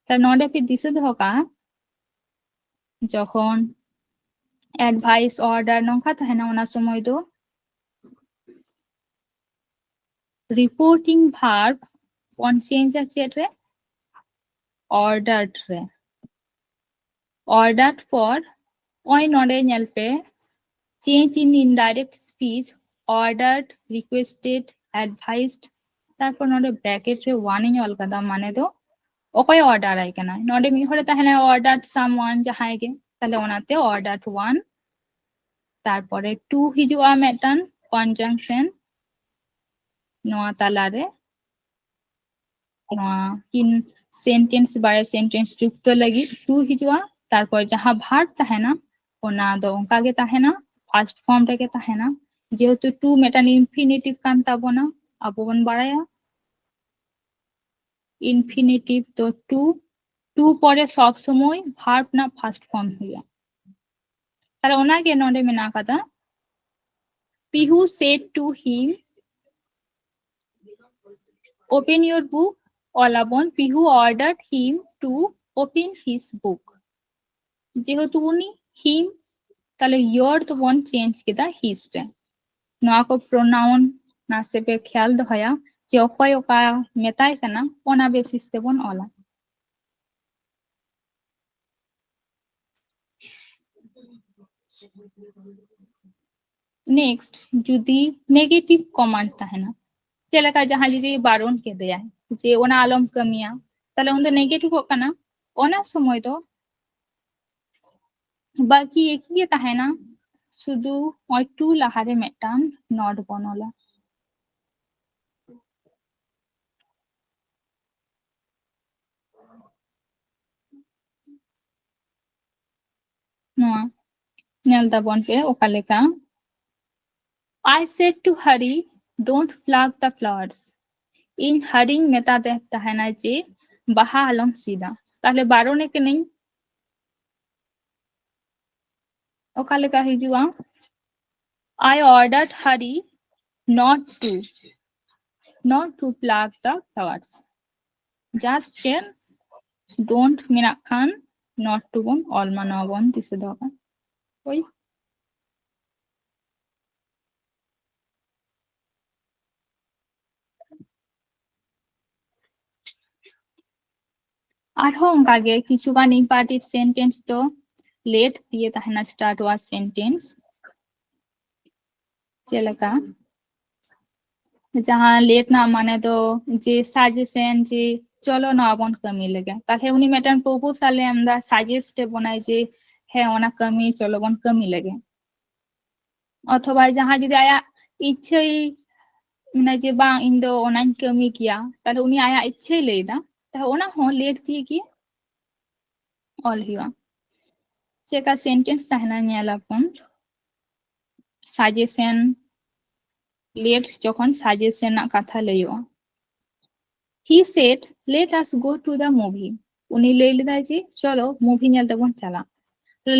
ᱛᱟᱦᱞᱮ ᱱᱚᱰᱮ ᱯᱮ ᱫᱤᱥᱟᱹ ᱫᱚᱦᱚ ᱠᱟᱜᱼᱟ, ᱡᱚᱠᱷᱚᱱ advice, order ᱱᱚᱝᱠᱟ ᱛᱟᱦᱮᱱᱟ, ᱚᱱᱟ ᱥᱚᱢᱚᱭ ᱫᱚ reporting verb ᱵᱚᱱ change ᱟ ᱪᱮᱫ ᱨᱮ? Ordered ᱨᱮ᱾ Ordered ᱯᱚᱨ ᱱᱚᱜᱼᱚᱭ ᱱᱚᱰᱮ ᱧᱮᱞ ᱯᱮ, change in indirect speech, ordered, requested, advised, ᱛᱟᱨᱯᱚᱨ ᱱᱚᱰᱮ bracket ᱨᱮ one ᱤᱧ ᱚᱞ ᱠᱟᱫᱟ, ᱢᱟᱱᱮ ᱫᱚ ᱚᱠᱚᱭ order ᱟᱭ ᱠᱟᱱᱟ? ᱱᱚᱰᱮ ᱢᱤᱫ ᱦᱚᱲᱮ ᱛᱟᱦᱮᱱᱟ, ordered someone, ᱡᱟᱦᱟᱸᱭ ᱜᱮ, ᱛᱟᱦᱞᱮ ᱚᱱᱟᱛᱮ ordered one᱾ ᱛᱟᱨᱯᱚᱨᱮ to ᱦᱤᱡᱩᱜᱼᱟ ᱢᱤᱫᱴᱟᱝ conjunction ᱱᱚᱣᱟ ᱛᱟᱞᱟᱨᱮ, ᱱᱚᱣᱟ ᱠᱤᱱ sentence ᱵᱟᱨᱭᱟ sentence ᱡᱩᱠᱛᱚ ᱞᱟᱹᱜᱤᱫ to ᱦᱤᱡᱩᱜᱼᱟ᱾ ᱛᱟᱨᱯᱚᱨ ᱡᱟᱦᱟᱸ verb ᱛᱟᱦᱮᱱᱟ, ᱚᱱᱟ ᱫᱚ ᱚᱱᱠᱟ ᱜᱮ ᱛᱟᱦᱮᱱᱟ, past form ᱨᱮᱜᱮ ᱛᱟᱦᱮᱱᱟ᱾ ᱡᱮᱦᱮᱛᱩ to ᱢᱤᱫᱴᱟᱝ infinitive ᱠᱟᱱ ᱛᱟᱵᱚᱱᱟ, ᱟᱵᱚ ᱵᱚᱱ ᱵᱟᱲᱟᱭᱟ infinitive ᱫᱚ to, to ᱯᱚᱨᱮ ᱥᱚᱵ ᱥᱚᱢᱚᱭ verb ᱨᱮᱱᱟᱜ past form ᱦᱩᱭᱩᱜᱼᱟ᱾ ᱛᱟᱦᱞᱮ ᱚᱱᱟᱜᱮ ᱱᱚᱰᱮ ᱢᱮᱱᱟᱜ ᱟᱠᱟᱫᱟ, Pihu said to him, "Open your book." ᱚᱞ ᱟᱵᱚᱱ, Pihu ordered him to open his book᱾ ᱡᱮᱦᱮᱛᱩ ᱩᱱᱤ him, ᱛᱟᱦᱞᱮ your ᱫᱚᱵᱚᱱ change ᱠᱮᱫᱟ his ᱨᱮ᱾ ᱱᱚᱣᱟ ᱠᱚ pronoun ᱱᱟᱥᱮ ᱯᱮ ᱠᱷᱮᱭᱟᱞ ᱫᱚᱦᱚᱭᱟ, ᱡᱮ ᱚᱠᱚᱭ ᱚᱠᱟ ᱢᱮᱛᱟᱭ ᱠᱟᱱᱟ, ᱚᱱᱟ ᱵᱮᱥᱤᱥ ᱛᱮᱵᱚᱱ ᱚᱞᱟ᱾ ᱱᱮᱠᱥᱴ, ᱡᱩᱫᱤ ᱱᱮᱜᱮᱴᱤᱵᱷ ᱠᱚᱢᱟᱱᱰ ᱛᱟᱦᱮᱱᱟ, ᱪᱮᱫ ᱞᱮᱠᱟ ᱡᱟᱦᱟᱸᱭ ᱡᱩᱫᱤ ᱵᱟᱨᱚᱱ ᱠᱮᱫᱮᱭᱟᱭ ᱡᱮ ᱚᱱᱟ ᱟᱞᱚᱢ ᱠᱟᱹᱢᱤᱭᱟ, ᱛᱟᱦᱞᱮ ᱩᱱᱫᱚ ᱱᱮᱜᱮᱴᱤᱵᱷᱚᱜ ᱠᱟᱱᱟ᱾ ᱚᱱᱟ ᱥᱚᱢᱚᱭ ᱫᱚ ᱵᱟᱹᱠᱤ ᱮᱠᱤ ᱜᱮ ᱛᱟᱦᱮᱱᱟ, ᱥᱩᱫᱷᱩ ᱱᱚᱜᱼᱚᱭ ᱴᱩ ᱞᱟᱦᱟᱨᱮ ᱢᱤᱫᱴᱟᱝ ᱱᱚᱴ ᱵᱚᱱ ᱚᱞᱟ᱾ ᱱᱚᱣᱟ ᱧᱮᱞ ᱛᱟᱵᱚᱱ ᱯᱮ ᱚᱠᱟ ᱞᱮᱠᱟ᱾ I said to Hari, "Don't pluck the flowers." ᱤᱧ ᱦᱟᱨᱤᱧ ᱢᱮᱛᱟᱫᱮ ᱛᱟᱦᱮᱱᱟ ᱡᱮ ᱵᱟᱦᱟ ᱟᱞᱚᱢ ᱥᱤᱫᱟ᱾ ᱛᱟᱦᱞᱮ ᱵᱟᱨᱚᱱᱮ ᱠᱟᱹᱱᱟᱹᱧ᱾ ᱚᱠᱟ ᱞᱮᱠᱟ ᱦᱤᱡᱩᱜᱼᱟ? I ordered Hari not to, not to pluck the flowers. Just ᱪᱮᱫ don't ᱢᱮᱱᱟᱜ ᱠᱷᱟᱱ not to ᱵᱚᱱ ᱚᱞ ᱢᱟ, ᱱᱚᱣᱟ ᱵᱚᱱ ᱫᱤᱥᱟᱹ ᱫᱚᱦᱚ ᱠᱟᱜᱼᱟ᱾ ᱦᱳᱭ᱾ ᱟᱨᱦᱚᱸ ᱚᱱᱠᱟᱜᱮ ᱠᱤᱪᱷᱩᱜᱟᱱ imperative sentence ᱫᱚ let ᱫᱤᱭᱮ ᱛᱟᱦᱮᱱᱟ, start ᱚᱜᱼᱟ sentence᱾ ᱪᱮᱫ ᱞᱮᱠᱟ? ᱡᱟᱦᱟᱸ let ᱨᱮᱱᱟᱜ ᱢᱟᱱᱮ ᱫᱚ ᱡᱮ suggestion, ᱡᱮ ᱪᱚᱞᱚ ᱱᱚᱣᱟ ᱵᱚᱱ ᱠᱟᱹᱢᱤ ᱞᱮᱜᱮ᱾ ᱛᱟᱦᱞᱮ ᱩᱱᱤ ᱢᱤᱫᱴᱟᱝ proposal ᱮ ᱮᱢ ᱮᱫᱟ, suggest ᱮ ᱵᱚᱱᱟᱭ ᱡᱮ ᱦᱮᱸ ᱚᱱᱟ ᱠᱟᱹᱢᱤ ᱪᱚᱞᱚ ᱵᱚᱱ ᱠᱟᱹᱢᱤ ᱞᱮᱜᱮ᱾ ᱚᱛᱷᱚᱵᱟ ᱡᱟᱦᱟᱸᱭ ᱡᱩᱫᱤ ᱟᱭᱟᱜ ᱤᱪᱪᱷᱟᱹᱭ ᱢᱮᱱᱟ ᱡᱮ ᱵᱟᱝ ᱤᱧ ᱫᱚ ᱚᱱᱟᱧ ᱠᱟᱹᱢᱤ ᱠᱮᱭᱟ, ᱛᱟᱦᱞᱮ ᱩᱱᱤ ᱟᱭᱟᱜ ᱤᱪᱪᱷᱟᱹᱭ ᱞᱟᱹᱭ ᱮᱫᱟ, ᱛᱟᱦᱞᱮ ᱚᱱᱟ ᱦᱚᱸ let ᱫᱤᱭᱮ ᱜᱮ ᱚᱞ ᱦᱩᱭᱩᱜᱼᱟ᱾ ᱪᱮᱫᱠᱟ sentence ᱛᱟᱦᱮᱱᱟ ᱧᱮᱞ ᱟᱵᱚᱱ᱾ Suggestion, let ᱡᱚᱠᱷᱚᱱ suggestion ᱨᱮᱱᱟᱜ ᱠᱟᱛᱷᱟ ᱞᱟᱹᱭᱚᱜᱼᱟ, he said, "Let us go to the movie." ᱩᱱᱤ ᱞᱟᱹᱭ ᱞᱮᱫᱟᱭ ᱡᱮ ᱪᱚᱞᱚ movie ᱧᱮᱞ ᱛᱮᱵᱚᱱ ᱪᱟᱞᱟᱜ᱾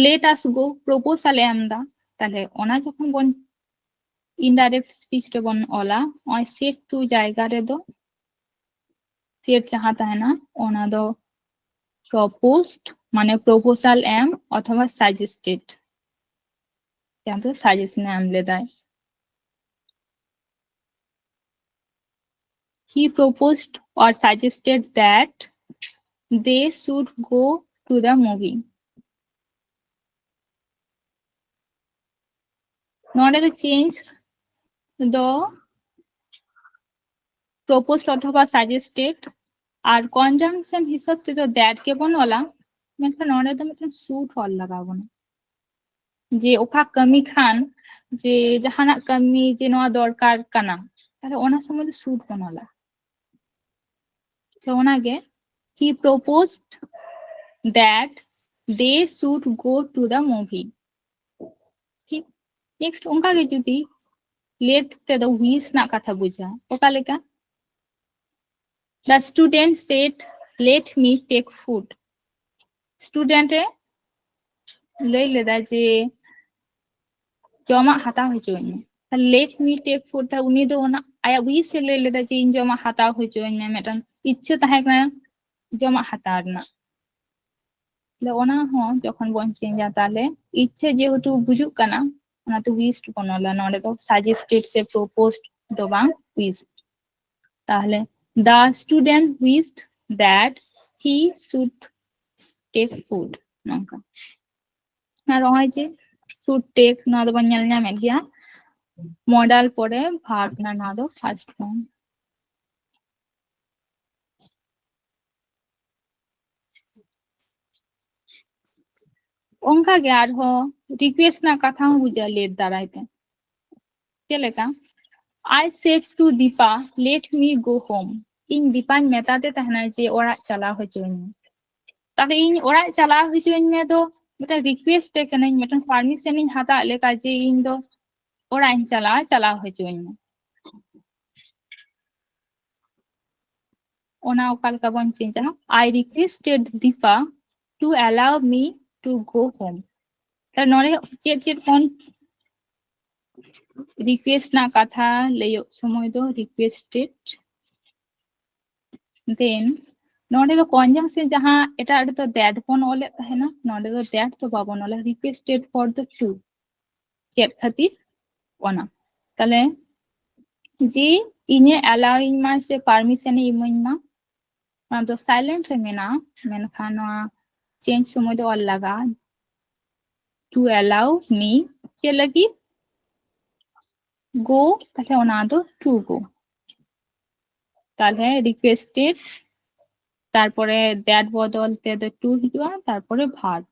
Let us go proposal ᱮ ᱮᱢ ᱮᱫᱟ, ᱛᱟᱦᱞᱮ ᱚᱱᱟ ᱡᱚᱠᱷᱚᱱ ᱵᱚᱱ indirect speech ᱨᱮᱵᱚᱱ ᱚᱞᱟ, ᱱᱚᱜᱼᱚᱭ said to ᱡᱟᱭᱜᱟ ᱨᱮᱫᱚ said ᱡᱟᱦᱟᱸ ᱛᱟᱦᱮᱱᱟ ᱚᱱᱟ ᱫᱚ proposed, ᱢᱟᱱᱮ proposal ᱮᱢ ᱚᱛᱷᱚᱵᱟ suggested, ᱡᱟᱦᱟᱸ ᱫᱚ suggestion ᱮ ᱮᱢ ᱞᱮᱫᱟᱭ᱾ He proposed or suggested that they should go to the movie. ᱱᱚᱰᱮ ᱫᱚ change ᱫᱚ proposed ᱚᱛᱷᱚᱵᱟ suggested, ᱟᱨ conjunction ᱦᱤᱥᱟᱹᱵ ᱛᱮᱫᱚ that ᱜᱮᱵᱚᱱ ᱚᱞᱟ᱾ ᱢᱮᱱᱠᱷᱟᱱ ᱱᱚᱰᱮ ᱫᱚ ᱢᱤᱫᱴᱮᱱ should ᱚᱞ ᱞᱟᱜᱟᱣ ᱵᱚᱱᱟ, ᱡᱮ ᱚᱠᱟ ᱠᱟᱹᱢᱤ ᱠᱷᱟᱱ, ᱡᱮ ᱡᱟᱦᱟᱱᱟᱜ ᱠᱟᱹᱢᱤ ᱡᱮ ᱱᱚᱣᱟ ᱫᱚᱨᱠᱟᱨ ᱠᱟᱱᱟ, ᱛᱟᱦᱞᱮ ᱚᱱᱟ ᱥᱚᱢᱚᱭ ᱫᱚ should ᱵᱚᱱ ᱚᱞᱟ᱾ ᱛᱚ ᱚᱱᱟᱜᱮ, he proposed that they should go to the movie. ᱴᱷᱤᱠ᱾ Next ᱚᱱᱠᱟ ᱜᱮ ᱡᱩᱫᱤ let ᱛᱮᱫᱚ wish ᱨᱮᱱᱟᱜ ᱠᱟᱛᱷᱟ ᱵᱩᱡᱷᱟᱹᱜᱼᱟ, ᱚᱠᱟ ᱞᱮᱠᱟ? The student said, "Let me take food." Student ᱮ ᱞᱟᱹᱭ ᱞᱮᱫᱟ ᱡᱮ ᱡᱚᱢᱟᱜ ᱦᱟᱛᱟᱣ ᱦᱚᱪᱚᱣᱟᱹᱧ ᱢᱮ᱾ ᱛᱟᱦᱞᱮ let me take food, ᱛᱟᱦᱞᱮ ᱩᱱᱤ ᱫᱚ ᱚᱱᱟ ᱟᱭᱟᱜ wish ᱮ ᱞᱟᱹᱭ ᱞᱮᱫᱟ ᱡᱮ ᱤᱧ ᱡᱚᱢᱟᱜ ᱦᱟᱛᱟᱣ ᱦᱚᱪᱚᱣᱟᱹᱧ ᱢᱮ, ᱢᱤᱫᱴᱟᱝ ᱤᱪᱪᱷᱟᱹ ᱛᱟᱦᱮᱸ ᱠᱟᱱᱟ ᱡᱚᱢᱟᱜ ᱦᱟᱛᱟᱣ ᱨᱮᱱᱟᱜ᱾ ᱛᱟᱦᱞᱮ ᱚᱱᱟ ᱦᱚᱸ ᱡᱚᱠᱷᱚᱱ ᱵᱚᱱ change ᱟ, ᱛᱟᱦᱞᱮ ᱤᱪᱪᱷᱟᱹ ᱡᱮᱦᱮᱛᱩ ᱵᱩᱡᱩᱜ ᱠᱟᱱᱟ, ᱚᱱᱟᱛᱮ wish ᱵᱚᱱ ᱚᱞᱟ᱾ ᱱᱚᱰᱮ ᱫᱚ suggested ᱥᱮ proposed ᱫᱚ ᱵᱟᱝ, wish᱾ ᱛᱟᱦᱞᱮ the student wished that he should take food, ᱱᱚᱝᱠᱟ᱾ ᱟᱨ ᱱᱚᱜᱼᱚᱭ ᱡᱮ should take, ᱱᱚᱣᱟ ᱫᱚᱵᱚᱱ ᱧᱮᱞ ᱧᱟᱢᱮᱫ ᱜᱮᱭᱟ, modal ᱯᱚᱨᱮ verb ᱠᱟᱱᱟ, ᱱᱚᱣᱟ ᱫᱚ first form᱾ ᱚᱱᱠᱟ ᱜᱮ ᱟᱨᱦᱚᱸ request ᱨᱮᱱᱟᱜ ᱠᱟᱛᱷᱟ ᱦᱚᱸ ᱵᱩᱡᱷᱟᱹᱜᱼᱟ let ᱫᱟᱨᱟᱭ ᱛᱮ᱾ ᱪᱮᱫ ᱞᱮᱠᱟ? I said to Deepa, "Let me go home." ᱤᱧ ᱫᱤᱯᱟᱧ ᱢᱮᱛᱟᱫᱮ ᱛᱟᱦᱮᱱᱟ ᱡᱮ ᱚᱲᱟᱜ ᱪᱟᱞᱟᱣ ᱦᱚᱪᱚᱧ ᱢᱮ᱾ ᱛᱟᱦᱞᱮ ᱤᱧ ᱚᱲᱟᱜ ᱪᱟᱞᱟᱣ ᱦᱚᱪᱚᱧ ᱢᱮ ᱫᱚ ᱢᱤᱫᱴᱟᱝ request ᱮ ᱠᱟᱹᱱᱟᱹᱧ, ᱢᱤᱫᱴᱟᱝ permission ᱤᱧ ᱦᱟᱛᱟᱣ ᱞᱮᱠᱟ ᱡᱮ ᱤᱧ ᱫᱚ ᱚᱲᱟᱜ ᱤᱧ ᱪᱟᱞᱟᱜᱼᱟ, ᱪᱟᱞᱟᱣ ᱦᱚᱪᱚᱧ ᱢᱮ᱾ ᱚᱱᱟ ᱚᱠᱟ ᱞᱮᱠᱟ ᱵᱚᱱ change ᱟ? I requested Deepa to allow me to go home. ᱛᱟᱦᱞᱮ ᱱᱚᱰᱮ ᱪᱮᱫ ᱪᱮᱫ ᱵᱚᱱ request ᱨᱮᱱᱟᱜ ᱠᱟᱛᱷᱟ ᱞᱟᱹᱭᱚᱜ ᱥᱚᱢᱚᱭ ᱫᱚ requested, then ᱱᱚᱰᱮ ᱫᱚ conjunction ᱡᱟᱦᱟᱸ ᱮᱴᱟᱜ ᱨᱮᱫᱚ that ᱵᱚᱱ ᱚᱞᱮᱫ ᱛᱟᱦᱮᱱᱟ, ᱱᱚᱰᱮ ᱫᱚ that ᱫᱚ ᱵᱟᱵᱚᱱ ᱚᱞᱟ, requested for the two᱾ ᱪᱮᱫ ᱠᱷᱟᱹᱛᱤᱨ? ᱚᱱᱟ᱾ ᱛᱟᱦᱞᱮ ᱡᱮ ᱤᱧᱮ ᱮᱞᱟᱣ ᱤᱧ ᱢᱟ ᱥᱮ ᱯᱟᱨᱢᱤᱥᱚᱱ ᱮ ᱤᱢᱟᱹᱧ ᱢᱟ, ᱚᱱᱟ ᱫᱚ ᱥᱟᱭᱞᱮᱱᱴ ᱨᱮ ᱢᱮᱱᱟᱜᱼᱟ, ᱢᱮᱱᱠᱷᱟᱱ ᱱᱚᱣᱟ ᱪᱮᱧᱡᱽ ᱥᱚᱢᱚᱭ ᱫᱚ ᱚᱞ ᱞᱟᱜᱟᱜᱼᱟ, to allow me ᱪᱮᱫ ᱞᱟᱹᱜᱤᱫ? Go, ᱛᱟᱦᱞᱮ ᱚᱱᱟ ᱫᱚ to go᱾ ᱛᱟᱦᱞᱮ ᱨᱤᱠᱩᱭᱮᱥᱴᱮᱰ, ᱛᱟᱨᱯᱚᱨᱮ that ᱵᱚᱫᱚᱞ ᱛᱮᱫᱚ to ᱦᱤᱡᱩᱜᱼᱟ, ᱛᱟᱨᱯᱚᱨᱮ verb᱾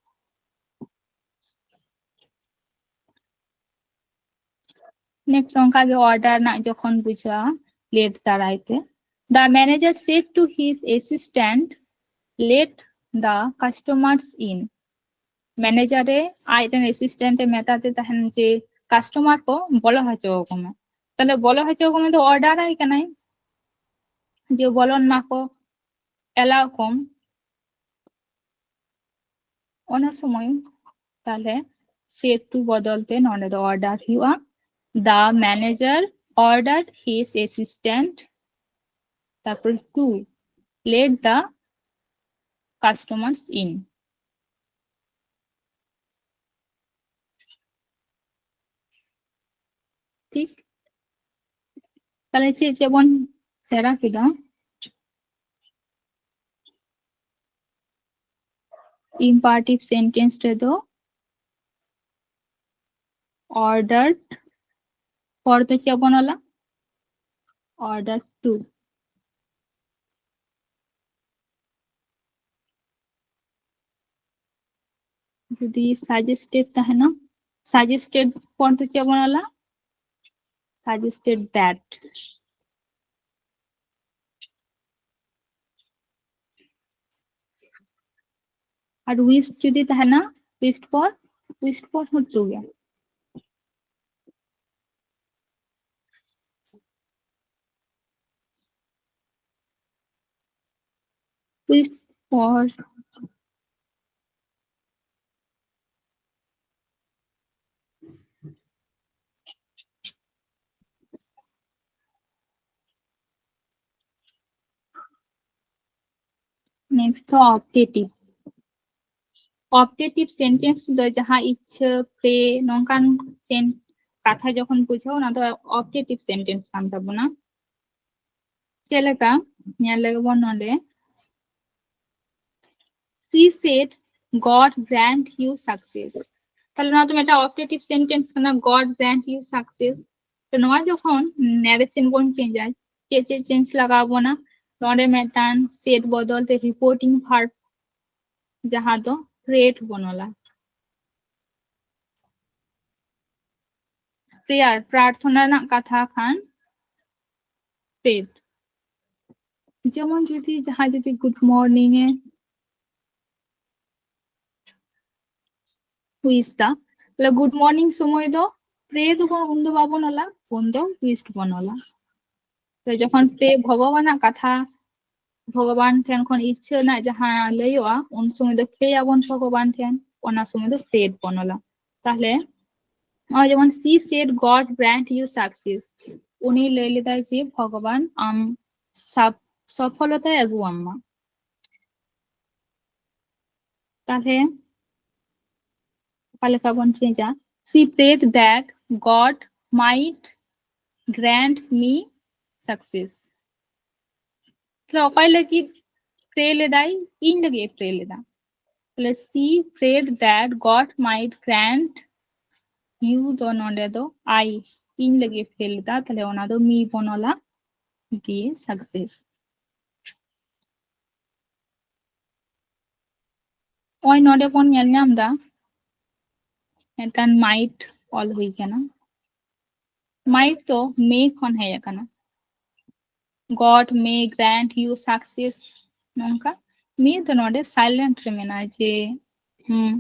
ᱱᱮᱠᱥᱴ ᱚᱱᱠᱟ ᱜᱮ ᱚᱨᱰᱟᱨ ᱨᱮᱱᱟᱜ ᱡᱚᱠᱷᱚᱱ ᱵᱩᱡᱷᱟᱹᱜᱼᱟ ᱞᱮᱴ ᱫᱟᱨᱟᱭ ᱛᱮ, the manager said to his assistant, let the customers in. Manager ᱮ ᱟᱡ ᱨᱮᱱ ᱮᱥᱤᱥᱴᱮᱱᱴ ᱮ ᱢᱮᱛᱟ ᱫᱮ ᱛᱟᱦᱮᱱ ᱡᱮ ᱠᱟᱥᱴᱚᱢᱟᱨ ᱠᱚ ᱵᱚᱞᱚ ᱦᱚᱪᱚ ᱟᱠᱚ ᱢᱮ᱾ ᱛᱟᱦᱞᱮ ᱵᱚᱞᱚ ᱦᱚᱪᱚ ᱟᱠᱚ ᱢᱮ ᱫᱚ ᱚᱨᱰᱟᱨ ᱟᱭ ᱠᱟᱱᱟᱭ ᱡᱮ ᱵᱚᱞᱚᱱ ᱢᱟᱠᱚ, ᱮᱞᱟᱣ ᱠᱚᱢ᱾ ᱚᱱᱟ ᱥᱚᱢᱚᱭ ᱛᱟᱦᱞᱮ said to ᱵᱚᱫᱚᱞ ᱛᱮ ᱱᱚᱰᱮ ᱫᱚ ᱚᱨᱰᱟᱨ ᱦᱩᱭᱩᱜᱼᱟ, the manager ordered his assistant, ᱛᱟᱨᱯᱚᱨ to let the customers in᱾ ᱴᱷᱤᱠ? ᱛᱟᱦᱞᱮ ᱪᱮᱫ ᱪᱮᱫ ᱵᱚᱱ ᱥᱮᱬᱟ ᱠᱮᱫᱟ? ᱤᱢᱯᱟᱨᱴᱤᱵᱷ ᱥᱮᱱᱴᱮᱱᱥ ᱨᱮᱫᱚ ᱚᱨᱰᱟᱨ ᱯᱚᱨ ᱫᱚ ᱪᱮᱫ ᱵᱚᱱ ᱚᱞᱟ? Order two. ᱡᱩᱫᱤ ᱥᱟᱡᱮᱥᱴᱮᱰ ᱛᱟᱦᱮᱱᱟ, ᱥᱟᱡᱮᱥᱴᱮᱰ ᱯᱚᱨ ᱫᱚ ᱪᱮᱫ ᱵᱚᱱ ᱚᱞᱟ? Suggested that. ᱟᱨ wished ᱡᱩᱫᱤ ᱛᱟᱦᱮᱱᱟ, wished for, wished for ᱦᱚᱸ ᱴᱨᱩ ᱜᱮᱭᱟ᱾ Wished for. Next ᱫᱚ optative. Optative sentence ᱫᱚ ᱡᱟᱦᱟᱸ ᱤᱪᱪᱷᱟᱹ, ᱯᱨᱮ, ᱱᱚᱝᱠᱟᱱ ᱥᱮᱱ-, ᱠᱟᱛᱷᱟ ᱡᱚᱠᱷᱚᱱ ᱵᱩᱡᱷᱟᱹᱣ, ᱚᱱᱟ ᱫᱚ optative sentence ᱠᱟᱱ ᱛᱟᱵᱚᱱᱟ᱾ ᱪᱮᱫ ᱞᱮᱠᱟ? ᱧᱮᱞ ᱞᱮᱜᱮ ᱵᱚᱱ ᱱᱚᱰᱮ, she said, "God grant you success." ᱛᱟᱦᱞᱮ ᱱᱚᱣᱟ ᱫᱚ ᱢᱤᱫᱴᱟᱝ optative sentence ᱠᱟᱱᱟ, "God grant you success." ᱛᱚ ᱱᱚᱣᱟ ᱡᱚᱠᱷᱚᱱ narration ᱵᱚᱱ change ᱟ, ᱪᱮᱫ ᱪᱮᱫ change ᱞᱟᱜᱟᱣ ᱵᱚᱱᱟ? ᱱᱚᱰᱮ ᱢᱤᱫᱴᱟᱝ said ᱵᱚᱫᱚᱞ ᱛᱮ reporting verb ᱡᱟᱦᱟᱸ ᱫᱚ prayed ᱵᱚᱱ ᱚᱞᱟ᱾ Prayer, ᱯᱨᱟᱨᱛᱷᱚᱱᱟ ᱨᱮᱱᱟᱜ ᱠᱟᱛᱷᱟ ᱠᱷᱟᱱ prayed᱾ ᱡᱮᱢᱚᱱ ᱡᱩᱫᱤ ᱡᱟᱦᱟᱸᱭ ᱡᱩᱫᱤ good morning ᱮ wish ᱫᱟ, ᱛᱟᱦᱞᱮ good morning ᱥᱚᱢᱚᱭ ᱫᱚ pray ᱫᱚ ᱵᱚᱱ, ᱩᱱ ᱫᱚ ᱵᱟᱵᱚᱱ ᱚᱞᱟ, ᱩᱱ ᱫᱚ wish ᱵᱚᱱ ᱚᱞᱟ᱾ ᱛᱚ ᱡᱚᱠᱷᱚᱱ pray ᱵᱷᱚᱜᱚᱵᱟᱱᱟᱜ ᱠᱟᱛᱷᱟ, ᱵᱷᱚᱜᱚᱵᱟᱱ ᱴᱷᱮᱱ ᱠᱷᱚᱱ ᱤᱪᱪᱷᱟᱹ ᱨᱮᱱᱟᱜ ᱡᱟᱦᱟᱸ ᱞᱟᱹᱭᱚᱜᱼᱟ, ᱩᱱ ᱥᱚᱢᱚᱭ ᱫᱚ pray ᱟᱵᱚᱱ ᱵᱷᱚᱜᱚᱵᱟᱱ ᱴᱷᱮᱱ, ᱚᱱᱟ ᱥᱚᱢᱚᱭ ᱫᱚ prayed ᱵᱚᱱ ᱚᱞᱟ᱾ ᱛᱟᱦᱞᱮ ᱱᱚᱜᱼᱚᱭ ᱡᱮᱢᱚᱱ she said, "God grant you success", ᱩᱱᱤ ᱞᱟᱹᱭ ᱞᱮᱫᱟᱭ ᱡᱮ ᱵᱷᱚᱜᱚᱵᱟᱱ ᱟᱢ ᱥᱟᱯ-, ᱥᱚᱯᱷᱚᱞᱚᱛᱟᱭ ᱟᱹᱜᱩᱣᱟᱢ ᱢᱟ᱾ ᱛᱟᱦᱞᱮ ᱚᱠᱟ ᱞᱮᱠᱟ ᱵᱚᱱ change ᱟ? She prayed that God might grant me success. ᱛᱟᱦᱞᱮ ᱚᱠᱚᱭ ᱞᱟᱹᱜᱤᱫ pray ᱞᱮᱫᱟᱭ? ᱤᱧ ᱞᱟᱹᱜᱤᱫ ᱮ pray ᱞᱮᱫᱟ᱾ ᱛᱟᱦᱞᱮ she prayed that God might grant you ᱫᱚ ᱱᱚᱰᱮ ᱫᱚ I, ᱤᱧ ᱞᱟᱹᱜᱤᱫ ᱮ pray ᱞᱮᱫᱟ, ᱛᱟᱦᱞᱮ ᱚᱱᱟ ᱫᱚ me ᱵᱚᱱ ᱚᱞᱟ, ᱜᱮ success᱾ ᱱᱚᱜᱼᱚᱭ ᱱᱚᱰᱮ ᱵᱚᱱ ᱧᱮᱞ ᱧᱟᱢ ᱮᱫᱟ, ᱢᱤᱫᱴᱟᱝ might ᱚᱞ ᱦᱩᱭ ᱠᱟᱱᱟ᱾ Might ᱫᱚ may ᱠᱷᱚᱱ ᱦᱮᱡ ᱟᱠᱟᱱᱟ᱾ God may grant you success, ᱱᱚᱝᱠᱟ᱾ May ᱫᱚ ᱱᱚᱰᱮ silent ᱨᱮ ᱢᱮᱱᱟᱜᱼᱟ, ᱡᱮ, ᱦᱩᱸ,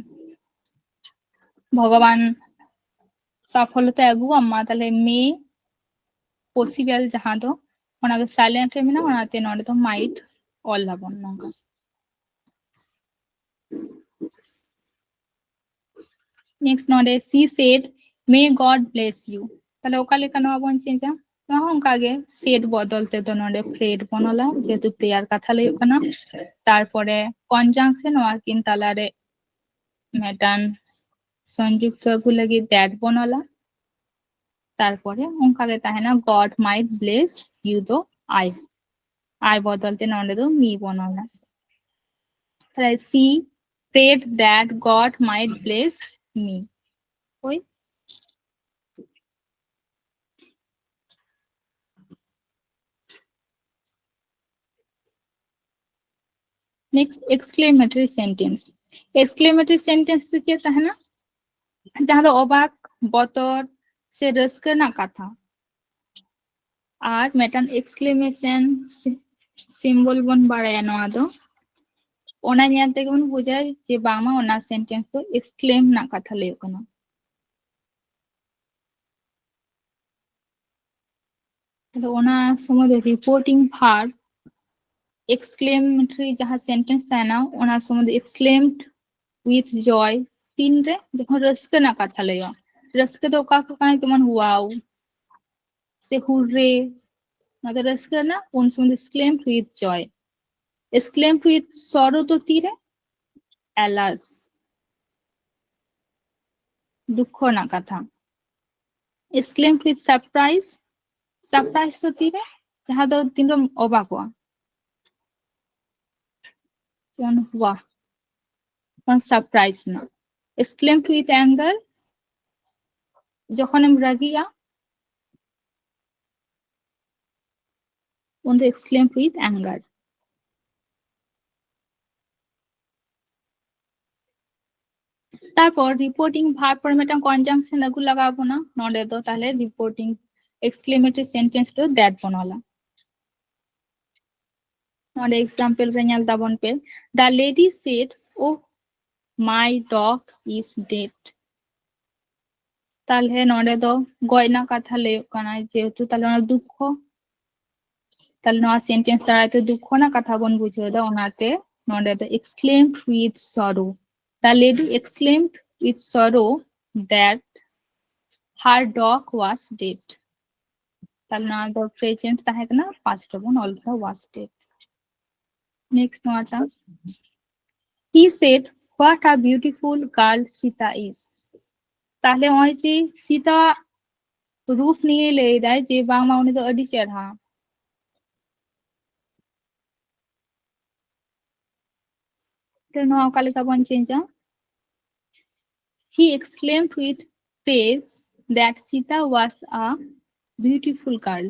ᱵᱷᱚᱜᱚᱵᱟᱱ ᱥᱟᱯᱷᱚᱞᱚᱛᱟᱭ ᱟᱹᱜᱩᱣᱟᱢ ᱢᱟ, ᱛᱟᱦᱞᱮ may possible ᱡᱟᱦᱟᱸ ᱫᱚ, ᱚᱱᱟ ᱫᱚ silent ᱨᱮ ᱢᱮᱱᱟᱜᱼᱟ, ᱚᱱᱟᱛᱮ ᱱᱚᱰᱮ ᱫᱚ might ᱚᱞ ᱟᱵᱚᱱ ᱱᱚᱝᱠᱟ᱾ Next ᱱᱚᱰᱮ she said, "May God bless you." ᱛᱟᱦᱞᱮ ᱚᱠᱟ ᱞᱮᱠᱟ ᱱᱚᱣᱟ ᱵᱚᱱ change ᱟ? ᱱᱚᱣᱟ ᱦᱚᱸ ᱚᱱᱠᱟ ᱜᱮ, said ᱵᱚᱫᱚᱞ ᱛᱮᱫᱚ ᱱᱚᱰᱮ prayed ᱵᱚᱱ ᱚᱞᱟ, ᱡᱮᱦᱮᱛᱩ prayer ᱠᱟᱛᱷᱟ ᱞᱟᱹᱭᱚᱜ ᱠᱟᱱᱟ᱾ ᱛᱟᱨᱯᱚᱨᱮ conjunction, ᱱᱚᱣᱟ ᱠᱤᱱ ᱛᱟᱞᱟᱨᱮ ᱢᱤᱫᱴᱟᱝ ᱥᱚᱝᱡᱩᱠᱛᱚ ᱟᱹᱜᱩ ᱞᱟᱹᱜᱤᱫ that ᱵᱚᱱ ᱚᱞᱟ᱾ ᱛᱟᱨᱯᱚᱨᱮ ᱚᱱᱠᱟ ᱜᱮ ᱛᱟᱦᱮᱱᱟ, "God might bless you" ᱫᱚ I᱾ I ᱵᱚᱫᱚᱞ ᱛᱮ ᱱᱚᱰᱮ ᱫᱚ me ᱵᱚᱱ ᱚᱞᱟ᱾ ᱛᱟᱦᱞᱮ she prayed that God might bless me. ᱦᱳᱭ᱾ Next, exclamatory sentence. Exclamatory sentence ᱫᱚ ᱪᱮᱫ ᱛᱟᱦᱮᱱᱟ? ᱡᱟᱦᱟᱸ ᱫᱚ ᱚᱵᱟᱠ, ᱵᱚᱛᱚᱨ ᱥᱮ ᱨᱟᱹᱥᱠᱟᱹ ᱨᱮᱱᱟᱜ ᱠᱟᱛᱷᱟ᱾ ᱟᱨ ᱢᱤᱫᱴᱟᱝ exclamation symbol ᱵᱚᱱ ᱵᱟᱲᱟᱭᱟ ᱱᱚᱣᱟ ᱫᱚ, ᱚᱱᱟ ᱧᱮᱞ ᱛᱮᱜᱮ ᱵᱚᱱ ᱵᱩᱡᱟ ᱡᱮ ᱵᱟᱝᱢᱟ ᱚᱱᱟ sentence ᱫᱚ exclaim ᱨᱮᱱᱟᱜ ᱠᱟᱛᱷᱟ ᱞᱟᱹᱭᱚᱜ ᱠᱟᱱᱟ᱾ ᱛᱟᱦᱞᱮ ᱚᱱᱟ ᱥᱚᱢᱚᱭ ᱫᱚ reporting verb exclamatory ᱡᱟᱦᱟᱸ sentence ᱛᱟᱦᱮᱱᱟ, ᱚᱱᱟ ᱥᱚᱢᱚᱭ ᱫᱚ exclaimed with joy ᱛᱤᱱᱨᱮ? ᱡᱚᱠᱷᱚᱱ ᱨᱟᱹᱥᱠᱟᱹ ᱨᱮᱱᱟᱜ ᱠᱟᱛᱷᱟ ᱞᱟᱹᱭᱚᱜᱼᱟ᱾ ᱨᱟᱹᱥᱠᱟᱹ ᱫᱚ ᱚᱠᱟ ᱠᱚ ᱠᱟᱱᱟ? ᱡᱮᱢᱚᱱ wow ᱥᱮ hooray, ᱚᱱᱟ ᱫᱚ ᱨᱟᱹᱥᱠᱟᱹ ᱨᱮᱱᱟᱜ, ᱩᱱ ᱥᱚᱢᱚᱭ ᱫᱚ exclaimed with joy᱾ Exclaimed with sorrow ᱫᱚ ᱛᱤᱨᱮ? Alas, ᱫᱩᱠᱠᱷᱚ ᱨᱮᱱᱟᱜ ᱠᱟᱛᱷᱟ᱾ Exclaimed with surprise, surprise ᱫᱚ ᱛᱤᱨᱮ? ᱡᱟᱦᱟᱸ ᱫᱚ ᱛᱤᱱᱨᱮᱢ ᱚᱵᱟᱠᱚᱜᱼᱟ, ᱡᱮᱢᱚᱱ wow, ᱛᱚᱠᱷᱚᱱ surprise ᱨᱮᱱᱟᱜ᱾ Exclaimed with anger, ᱡᱚᱠᱷᱚᱱᱮᱢ ᱨᱟᱹᱜᱤᱜᱼᱟ, ᱩᱱ ᱫᱚ exclaimed with anger᱾ ᱛᱟᱨᱯᱚᱨ reporting verb ᱯᱚᱨ ᱢᱤᱫᱴᱟᱝ conjunction ᱟᱹᱜᱩ ᱞᱟᱜᱟᱣ ᱵᱚᱱᱟ᱾ ᱱᱚᱰᱮ ᱫᱚ ᱛᱟᱦᱞᱮ reporting exclamatory sentence ᱫᱚ that ᱵᱚᱱ ᱚᱞᱟ᱾ ᱱᱚᱰᱮ example ᱨᱮ ᱧᱮᱞ ᱛᱟᱵᱚᱱ ᱯᱮ, the lady said, "Oh, my dog is dead." ᱛᱟᱦᱞᱮ ᱱᱚᱰᱮ ᱫᱚ ᱜᱚᱡ ᱨᱮᱱᱟᱜ ᱠᱟᱛᱷᱟ ᱞᱟᱹᱭᱚᱜ ᱠᱟᱱᱟ, ᱡᱮᱦᱮᱛᱩ ᱛᱟᱦᱞᱮ ᱚᱱᱟ ᱫᱩᱠᱠᱷᱚ, ᱛᱟᱦᱞᱮ ᱱᱚᱣᱟ sentence ᱫᱟᱨᱟᱭ ᱛᱮ ᱫᱩᱠᱠᱷᱚ ᱨᱮᱱᱟᱜ ᱠᱟᱛᱷᱟ ᱵᱚᱱ ᱵᱩᱡᱷᱟᱹᱣ ᱮᱫᱟ, ᱚᱱᱟᱛᱮ ᱱᱚᱰᱮ ᱫᱚ exclaimed with sorrow, the lady exclaimed with sorrow that her dog was dead. ᱛᱟᱦᱞᱮ ᱱᱚᱣᱟ ᱫᱚ present ᱛᱟᱦᱮᱸ ᱠᱟᱱᱟ, past ᱨᱮᱵᱚᱱ ᱚᱞ ᱠᱮᱫᱟ was dead᱾ Next ᱱᱚᱣᱟᱴᱟᱜ, he said, "What a beautiful girl Sita is." ᱛᱟᱦᱞᱮ ᱱᱚᱜᱼᱚᱭ ᱡᱮ ᱥᱤᱛᱟ ᱨᱩᱯ ᱱᱤᱭᱮ ᱞᱟᱹᱭ ᱫᱟᱭ ᱡᱮ ᱵᱟᱝᱢᱟ ᱩᱱᱤ ᱫᱚ ᱟᱹᱰᱤ ᱪᱮᱨᱦᱟ᱾ ᱛᱚ ᱱᱚᱣᱟ ᱚᱠᱟ ᱞᱮᱠᱟ ᱵᱚᱱ change ᱟ? He exclaimed with praise that Sita was a beautiful girl.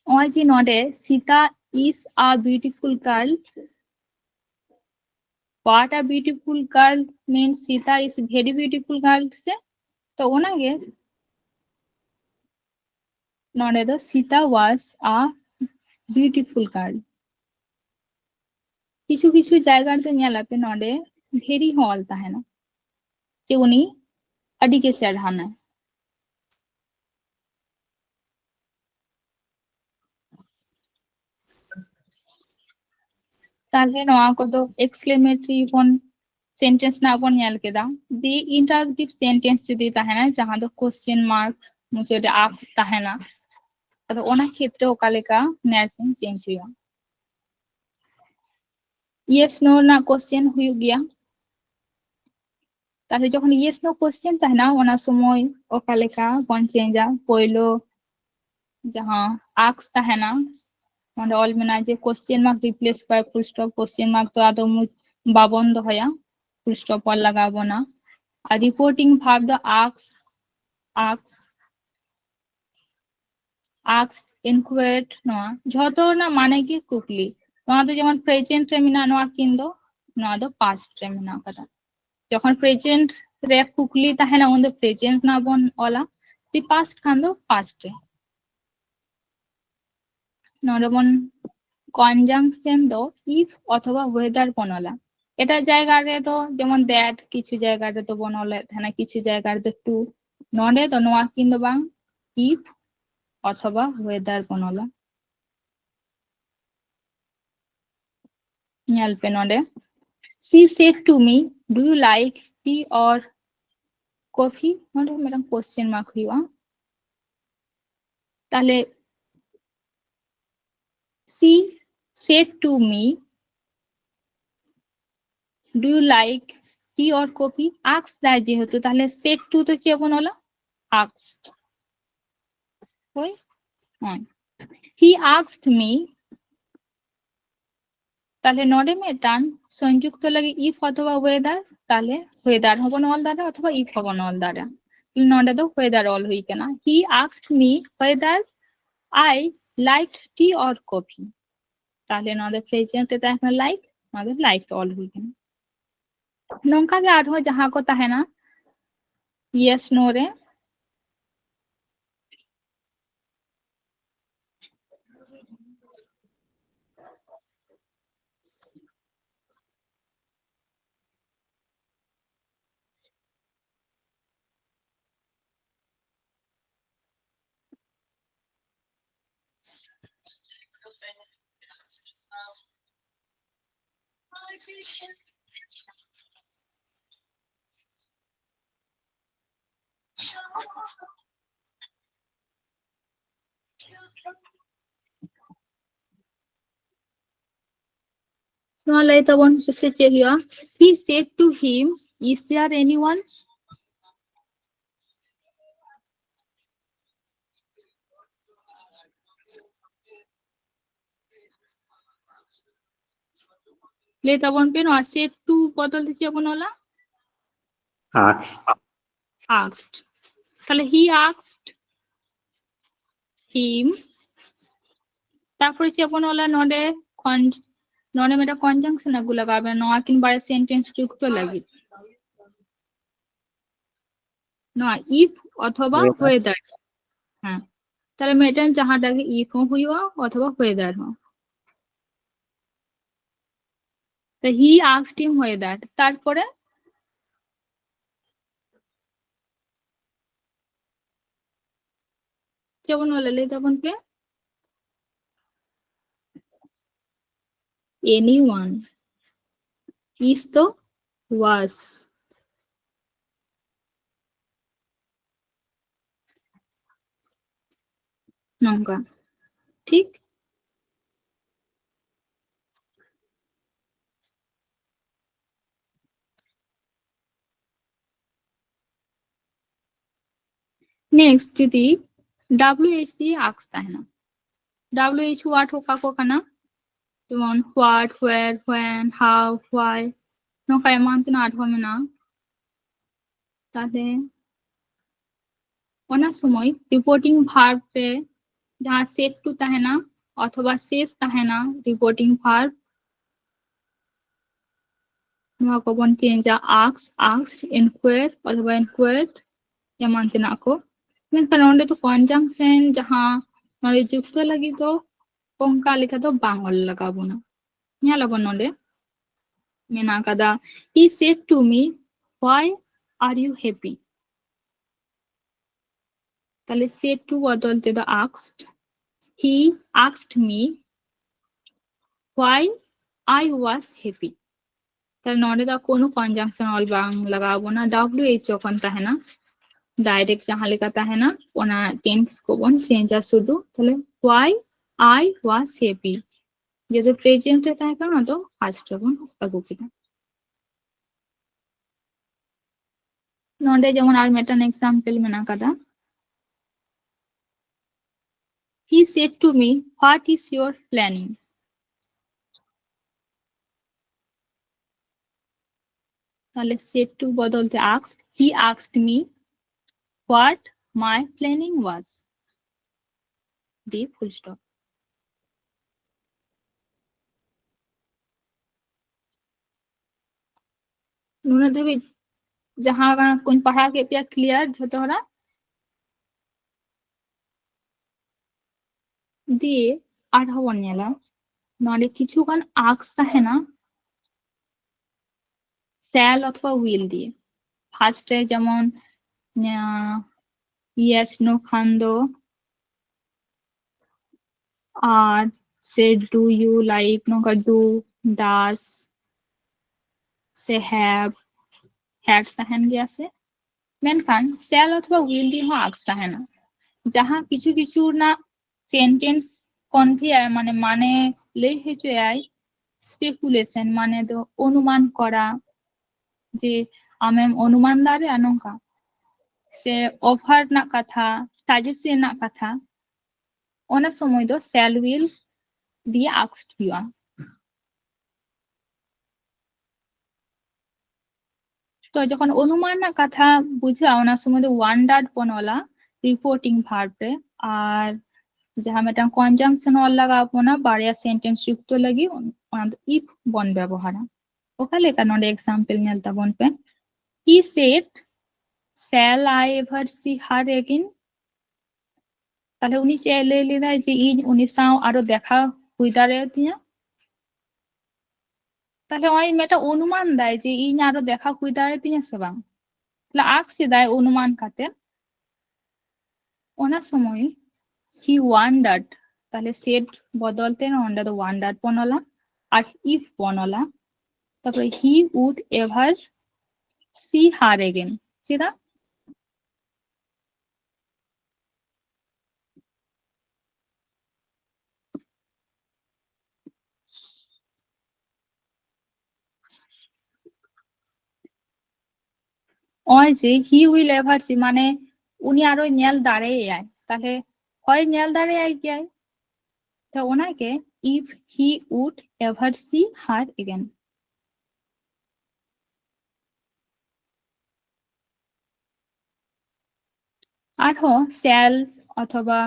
ᱱᱚᱜᱼᱚᱭ ᱡᱮ ᱱᱚᱰᱮ Sita is a beautiful girl, what a beautiful girl means Sita is very beautiful girl ᱥᱮ, ᱛᱚ ᱚᱱᱟᱜᱮ ᱱᱚᱰᱮ ᱫᱚ Sita was a beautiful girl. ᱠᱤᱪᱷᱩ ᱠᱤᱪᱷᱩ ᱡᱟᱭᱜᱟ ᱨᱮᱫᱚ ᱧᱮᱞ ᱟᱯᱮ ᱱᱚᱰᱮ very ᱦᱚᱸ ᱚᱞ ᱛᱟᱦᱮᱱᱟ, ᱡᱮ ᱩᱱᱤ ᱟᱹᱰᱤ ᱜᱮ ᱪᱮᱨᱦᱟᱱᱟᱭ᱾ ᱛᱟᱦᱞᱮ ᱱᱚᱣᱟ ᱠᱚᱫᱚ exclamatory ᱵᱚᱱ sentence ᱨᱮᱱᱟᱜ ᱵᱚᱱ ᱧᱮᱞ ᱠᱮᱫᱟ᱾ The interrogative sentence ᱡᱩᱫᱤ ᱛᱟᱦᱮᱱᱟ, ᱡᱟᱦᱟᱸ ᱫᱚ question mark ᱢᱩᱪᱟᱹᱫ ᱨᱮ ask ᱛᱟᱦᱮᱱᱟ, ᱟᱫᱚ ᱚᱱᱟ ᱠᱷᱮᱛᱨᱮ ᱚᱠᱟ ᱞᱮᱠᱟ ᱱᱮᱥ change ᱦᱩᱭᱩᱜᱼᱟ? Yes no ᱨᱮᱱᱟᱜ question ᱦᱩᱭᱩᱜ ᱜᱮᱭᱟ᱾ ᱛᱟᱦᱞᱮ ᱡᱚᱠᱷᱚᱱ yes no question ᱛᱟᱦᱮᱱᱟ, ᱚᱱᱟ ᱥᱚᱢᱚᱭ ᱚᱠᱟ ᱞᱮᱠᱟ ᱵᱚᱱ change ᱟ? ᱯᱳᱭᱞᱳ ᱡᱟᱦᱟᱸ ask ᱛᱟᱦᱮᱱᱟ, ᱚᱸᱰᱮ ᱚᱞ ᱢᱮᱱᱟᱜᱼᱟ ᱡᱮ question mark replaced by full stop, question mark ᱫᱚ ᱟᱫᱚ ᱢᱩ-, ᱵᱟᱵᱚᱱ ᱫᱚᱦᱚᱭᱟ, full stop ᱚᱞ ᱞᱟᱜᱟᱣ ᱵᱚᱱᱟ᱾ ᱟᱨ reporting verb ᱫᱚ ask, ask, ask, inquired, ᱱᱚᱣᱟ ᱡᱷᱚᱛᱚ ᱨᱮᱱᱟᱜ ᱢᱟᱱᱮ ᱜᱮ ᱠᱩᱠᱞᱤ᱾ ᱱᱚᱣᱟ ᱫᱚ ᱡᱮᱢᱚᱱ present ᱨᱮ ᱢᱮᱱᱟᱜᱼᱟ, ᱱᱚᱣᱟ ᱠᱤᱱ ᱫᱚ, ᱱᱚᱣᱟ ᱫᱚ past ᱨᱮ ᱢᱮᱱᱟᱜ ᱟᱠᱟᱫᱟ᱾ ᱡᱚᱠᱷᱚᱱ present ᱨᱮ ᱠᱩᱠᱞᱤ ᱛᱟᱦᱮᱱᱟ, ᱩᱱ ᱫᱚ present ᱨᱮᱱᱟᱜ ᱵᱚᱱ ᱚᱞᱟ, ᱡᱩᱫᱤ past ᱠᱷᱟᱱ ᱫᱚ past ᱨᱮ᱾ ᱱᱚᱰᱮ ᱵᱚᱱ conjunction ᱫᱚ if ᱚᱛᱷᱚᱵᱟ whether ᱵᱚᱱ ᱚᱞᱟ᱾ ᱮᱴᱟᱜ ᱡᱟᱭᱜᱟ ᱨᱮᱫᱚ ᱡᱮᱢᱚᱱ that, ᱠᱤᱪᱷᱩ ᱡᱟᱭᱜᱟ ᱨᱮᱫᱚ ᱵᱚᱱ ᱚᱞᱮᱫ ᱛᱟᱦᱮᱱᱟ, ᱠᱤᱪᱷᱩ ᱡᱟᱭᱜᱟ ᱨᱮᱫᱚ to᱾ ᱱᱚᱰᱮ ᱫᱚ ᱱᱚᱣᱟ ᱠᱤᱱ ᱫᱚ ᱵᱟᱝ, if ᱚᱛᱷᱚᱵᱟ whether ᱵᱚᱱ ᱚᱞᱟ᱾ ᱧᱮᱞ ᱯᱮ ᱱᱚᱰᱮ, she said to me, "Do you like tea or coffee?" ᱱᱚᱰᱮ ᱢᱤᱫᱴᱟᱝ question mark ᱦᱩᱭᱩᱜᱼᱟ᱾ ᱛᱟᱦᱞᱮ she said to me, "Do you like tea or coffee?" ask ᱫᱟᱭ ᱡᱮᱦᱮᱛᱩ, ᱛᱟᱦᱞᱮ said to ᱫᱚ ᱪᱮᱫ ᱵᱚᱱ ᱚᱞᱟ? asked᱾ ᱦᱳᱭ, ᱦᱳᱭ᱾ He asked me. ᱛᱟᱦᱞᱮ ᱱᱚᱰᱮ ᱢᱤᱫᱴᱟᱝ ᱥᱚᱝᱡᱩᱠᱛᱚ ᱞᱟᱹᱜᱤᱫ if ᱚᱛᱷᱚᱵᱟ whether, ᱛᱟᱦᱞᱮ whether ᱦᱚᱸᱵᱚᱱ ᱚᱞ ᱫᱟᱲᱮᱭᱟᱜᱼᱟ ᱚᱛᱷᱚᱵᱟ if ᱦᱚᱸᱵᱚᱱ ᱚᱞ ᱫᱟᱲᱮᱭᱟᱜᱼᱟ᱾ ᱱᱚᱰᱮ ᱫᱚ whether ᱚᱞ ᱦᱩᱭ ᱠᱟᱱᱟ, he asked me whether I liked tea or coffee. ᱛᱟᱦᱞᱮ ᱱᱚᱣᱟ ᱫᱚ present ᱨᱮ ᱛᱟᱦᱮᱸ ᱠᱟᱱᱟ like, ᱱᱚᱣᱟ ᱫᱚ liked ᱚᱞ ᱦᱩᱭ ᱠᱟᱱᱟ᱾ ᱱᱚᱝᱠᱟ ᱜᱮ ᱟᱨᱦᱚᱸ ᱡᱟᱦᱟᱸ ᱠᱚ ᱛᱟᱦᱮᱱᱟ yes no ᱨᱮ, ᱱᱚᱣᱟ ᱞᱟᱹᱭ ᱛᱟᱵᱚᱱ ᱯᱮᱥᱮ ᱪᱮᱫ ᱦᱩᱭᱩᱜᱼᱟ? He said to him, "Is there anyone?" ᱞᱟᱹᱭ ᱛᱟᱵᱚᱱ ᱯᱮ, ᱱᱚᱣᱟ said to ᱵᱚᱫᱚᱞ ᱛᱮ ᱪᱮᱫ ᱵᱚᱱ ᱚᱞᱟ? Asked. Asked. ᱛᱟᱦᱞᱮ he asked him. ᱛᱟᱨᱯᱚᱨᱮ ᱪᱮᱫ ᱵᱚᱱ ᱚᱞᱟ ᱱᱚᱰᱮ? ᱠᱚᱱ-, ᱱᱚᱰᱮ ᱢᱤᱫᱴᱟᱝ conjunction ᱟᱹᱜᱩ ᱞᱟᱜᱟᱣ ᱵᱮᱱᱟ ᱱᱚᱣᱟ ᱠᱤᱱ ᱵᱟᱨᱭᱟ sentence ᱡᱩᱠᱛᱚ ᱞᱟᱹᱜᱤᱫ᱾ ᱱᱚᱣᱟ if ᱚᱛᱷᱚᱵᱟ whether. Whether. ᱦᱮᱸ, ᱛᱟᱦᱞᱮ ᱢᱤᱫᱴᱮᱱ ᱡᱟᱦᱟᱸᱴᱟᱜ ᱜᱮ if ᱦᱚᱸ ᱦᱩᱭᱩᱜᱼᱟ ᱚᱛᱷᱚᱵᱟ whether ᱦᱚᱸ᱾ ᱛᱚ he asked him whether, ᱛᱟᱨᱯᱚᱨᱮ ᱪᱮᱫ ᱵᱚᱱ ᱚᱞᱟ ᱞᱟᱹᱭ ᱛᱟᱵᱚᱱ ᱯᱮ? Anyone. Is ᱫᱚ was. ᱱᱚᱝᱠᱟ, ᱴᱷᱤᱠ? Next, ᱡᱩᱫᱤ W H ᱫᱤᱭᱮ ask ᱛᱟᱦᱮᱱᱟ, W H word ᱚᱠᱟ ᱠᱚ ᱠᱟᱱᱟ? ᱡᱮᱢᱚᱱ what, where, when, how, why, ᱱᱚᱝᱠᱟ ᱮᱢᱟᱱ ᱛᱮᱱᱟᱜ ᱟᱨᱦᱚᱸ ᱢᱮᱱᱟᱜᱼᱟ᱾ ᱛᱟᱦᱞᱮ ᱚᱱᱟ ᱥᱚᱢᱚᱭ reporting verb ᱨᱮ ᱡᱟᱦᱟᱸ said to ᱛᱟᱦᱮᱱᱟ ᱚᱛᱷᱚᱵᱟ says ᱛᱟᱦᱮᱱᱟ reporting verb, ᱱᱚᱣᱟ ᱠᱚᱵᱚᱱ changeᱟ ask, asked, inquire ᱚᱛᱷᱚᱵᱟ inquired ᱮᱢᱟᱱ ᱛᱮᱱᱟᱜ ᱠᱚ᱾ ᱢᱮᱱᱠᱷᱟᱱ ᱱᱚᱰᱮ ᱫᱚ conjunction ᱡᱟᱦᱟᱸ ᱱᱚᱰᱮ ᱡᱩᱠᱛᱚ ᱞᱟᱹᱜᱤᱫ ᱫᱚ ᱚᱱᱠᱟ ᱞᱮᱠᱟ ᱫᱚ ᱵᱟᱝ ᱚᱞ ᱞᱟᱜᱟᱣ ᱵᱚᱱᱟ᱾ ᱧᱮᱞ ᱟᱵᱚᱱ ᱱᱚᱰᱮ ᱢᱮᱱᱟᱜ ᱟᱠᱟᱫᱟ, he said to me, "Why are you happy?" ᱛᱟᱦᱞᱮ said to ᱵᱚᱫᱚᱞ ᱛᱮᱫᱚ asked, he asked me why I was happy᱾ ᱛᱟᱦᱞᱮ ᱱᱚᱰᱮ ᱫᱚ ᱠᱳᱱᱳ conjunction ᱚᱞ ᱵᱟᱝ ᱞᱟᱜᱟᱣ ᱵᱚᱱᱟ, W H ᱡᱚᱠᱷᱚᱱ ᱛᱟᱦᱮᱱᱟ direct ᱡᱟᱦᱟᱸ ᱞᱮᱠᱟ ᱛᱟᱦᱮᱱᱟ ᱚᱱᱟ tense ᱠᱚᱵᱚᱱ changeᱟ ᱥᱩᱫᱷᱩ᱾ ᱛᱟᱦᱞᱮ why I was happy, ᱡᱮᱦᱮᱛᱩ present ᱨᱮ ᱛᱟᱦᱮᱸ ᱠᱟᱱᱟ ᱚᱱᱟ ᱫᱚ past ᱨᱮᱵᱚᱱ ᱟᱹᱜᱩ ᱠᱮᱫᱟ᱾ ᱱᱚᱰᱮ ᱡᱮᱢᱚᱱ ᱟᱨ ᱢᱤᱫᱴᱟᱝ example ᱢᱮᱱᱟᱜ ᱟᱠᱟᱫᱟ, he said to me, "What is your planning?" ᱛᱟᱦᱞᱮ said to ᱵᱚᱫᱚᱞ ᱛᱮ asked, he asked me what my planning was, ᱫᱤᱭᱮ full stop᱾ ᱱᱩᱱᱟᱹᱜ ᱫᱷᱟᱹᱵᱤᱡ ᱡᱟᱦᱟᱸ ᱠᱚᱧ ᱯᱟᱲᱦᱟᱣ ᱠᱮᱫ ᱯᱮᱭᱟ clear ᱡᱷᱚᱛᱚ ᱦᱚᱲᱟᱜ? ᱫᱤᱭᱮ ᱟᱨᱦᱚᱸ ᱵᱚᱱ ᱧᱮᱞᱟ, ᱱᱚᱰᱮ ᱠᱤᱪᱷᱩ ᱜᱟᱱ ask ᱛᱟᱦᱮᱱᱟ shall ᱚᱛᱷᱚᱵᱟ will ᱫᱤᱭᱮ᱾ First ᱨᱮ ᱡᱮᱢᱚᱱ yes no ᱠᱷᱟᱱ ᱫᱚ ᱟᱨ ᱥᱮ do you like, ᱱᱚᱝᱠᱟ do, does ᱥᱮ have, had ᱛᱟᱦᱮᱱ ᱜᱮᱭᱟ ᱥᱮ᱾ ᱢᱮᱱᱠᱷᱟᱱ shall ᱚᱛᱷᱚᱵᱟ will ᱫᱤᱭᱮ ᱦᱚᱸ ask ᱛᱟᱦᱮᱱᱟ, ᱡᱟᱦᱟᱸ ᱠᱤᱪᱷᱩ ᱠᱤᱪᱷᱩ ᱨᱮᱱᱟᱜ sentence convey ᱟᱭ, ᱢᱟᱱᱮ ᱢᱟᱱᱮ ᱞᱟᱹᱭ ᱦᱚᱪᱚᱭᱟᱭ, speculation ᱢᱟᱱᱮ ᱫᱚ ᱚᱱᱩᱢᱟᱱ ᱠᱚᱨᱟ, ᱡᱮ ᱟᱢᱮᱢ ᱚᱱᱩᱢᱟᱱ ᱫᱟᱲᱮᱭᱟᱜᱼᱟ ᱱᱚᱝᱠᱟ, ᱥᱮ offer ᱨᱮᱱᱟᱜ ᱠᱟᱛᱷᱟ, suggestion ᱨᱮᱱᱟᱜ ᱠᱟᱛᱷᱟ᱾ ᱚᱱᱟ ᱥᱚᱢᱚᱭ ᱫᱚ shall will ᱫᱤᱭᱮ asked ᱦᱩᱭᱩᱜᱼᱟ᱾ ᱛᱚ ᱡᱚᱠᱷᱚᱱ ᱚᱱᱩᱢᱟᱱ ᱨᱮᱱᱟᱜ ᱠᱟᱛᱷᱟ ᱵᱩᱡᱷᱟᱹᱜᱼᱟ, ᱚᱱᱟ ᱥᱚᱢᱚᱭ ᱫᱚ wondered ᱵᱚᱱ ᱚᱞᱟ reporting verb ᱨᱮ, ᱟᱨ ᱡᱟᱦᱟᱸ ᱢᱤᱫᱴᱟᱝ conjunction ᱚᱞ ᱞᱟᱜᱟᱣ ᱵᱚᱱᱟ ᱵᱟᱨᱭᱟ sentence ᱡᱩᱠᱛᱚ ᱞᱟᱹᱜᱤᱫ, ᱚᱱᱟ ᱫᱚ if ᱵᱚᱱ ᱵᱮᱵᱚᱦᱟᱨᱟ᱾ ᱚᱠᱟ ᱞᱮᱠᱟ? ᱱᱚᱰᱮ example ᱧᱮᱞ ᱛᱟᱵᱚᱱ ᱯᱮ᱾ He said, "Shall I ever see her again?" ᱛᱟᱦᱞᱮ ᱩᱱᱤ ᱪᱮᱫ ᱮ ᱞᱟᱹᱭ ᱞᱮᱫᱟᱭ ᱡᱮ ᱤᱧ ᱩᱱᱤ ᱥᱟᱶ ᱟᱨᱚ ᱫᱮᱠᱷᱟ ᱦᱩᱭ ᱫᱟᱲᱮᱭᱟᱛᱤᱧᱟ? ᱛᱟᱦᱞᱮ ᱱᱚᱜᱼᱚᱭ ᱢᱤᱫᱴᱟᱝ ᱚᱱᱩᱢᱟᱱ ᱫᱟᱭ ᱡᱮ ᱤᱧ ᱟᱨᱚ ᱫᱮᱠᱷᱟ ᱦᱩᱭ ᱫᱟᱲᱮᱭᱟᱛᱤᱧᱟ ᱥᱮ ᱵᱟᱝ᱾ ᱛᱟᱦᱞᱮ ask ᱮᱫᱟᱭ ᱚᱱᱩᱢᱟᱱ ᱠᱟᱛᱮ᱾ ᱚᱱᱟ ᱥᱚᱢᱚᱭ he wondered, ᱛᱟᱦᱞᱮ said ᱵᱚᱫᱚᱞ ᱛᱮ ᱱᱚᱸᱰᱮ ᱫᱚ wondered ᱵᱚᱱ ᱚᱞᱟ ᱟᱨ if ᱵᱚᱱ ᱚᱞᱟ, ᱛᱟᱨᱯᱚᱨᱮ he would ever see her again᱾ ᱪᱮᱫᱟᱜ? ᱱᱚᱜᱼᱚᱭ ᱡᱮ he will ever see, ᱢᱟᱱᱮ ᱩᱱᱤ ᱟᱨᱚ ᱧᱮᱞ ᱫᱟᱲᱮᱭᱟᱭ, ᱛᱟᱦᱞᱮ ᱦᱳᱭ ᱧᱮᱞ ᱫᱟᱲᱮᱭᱟᱭ ᱜᱮᱭᱟᱭ᱾ ᱛᱚ ᱚᱱᱟᱜᱮ if he would ever see her again᱾ ᱟᱨᱦᱚᱸ shall ᱚᱛᱷᱚᱵᱟ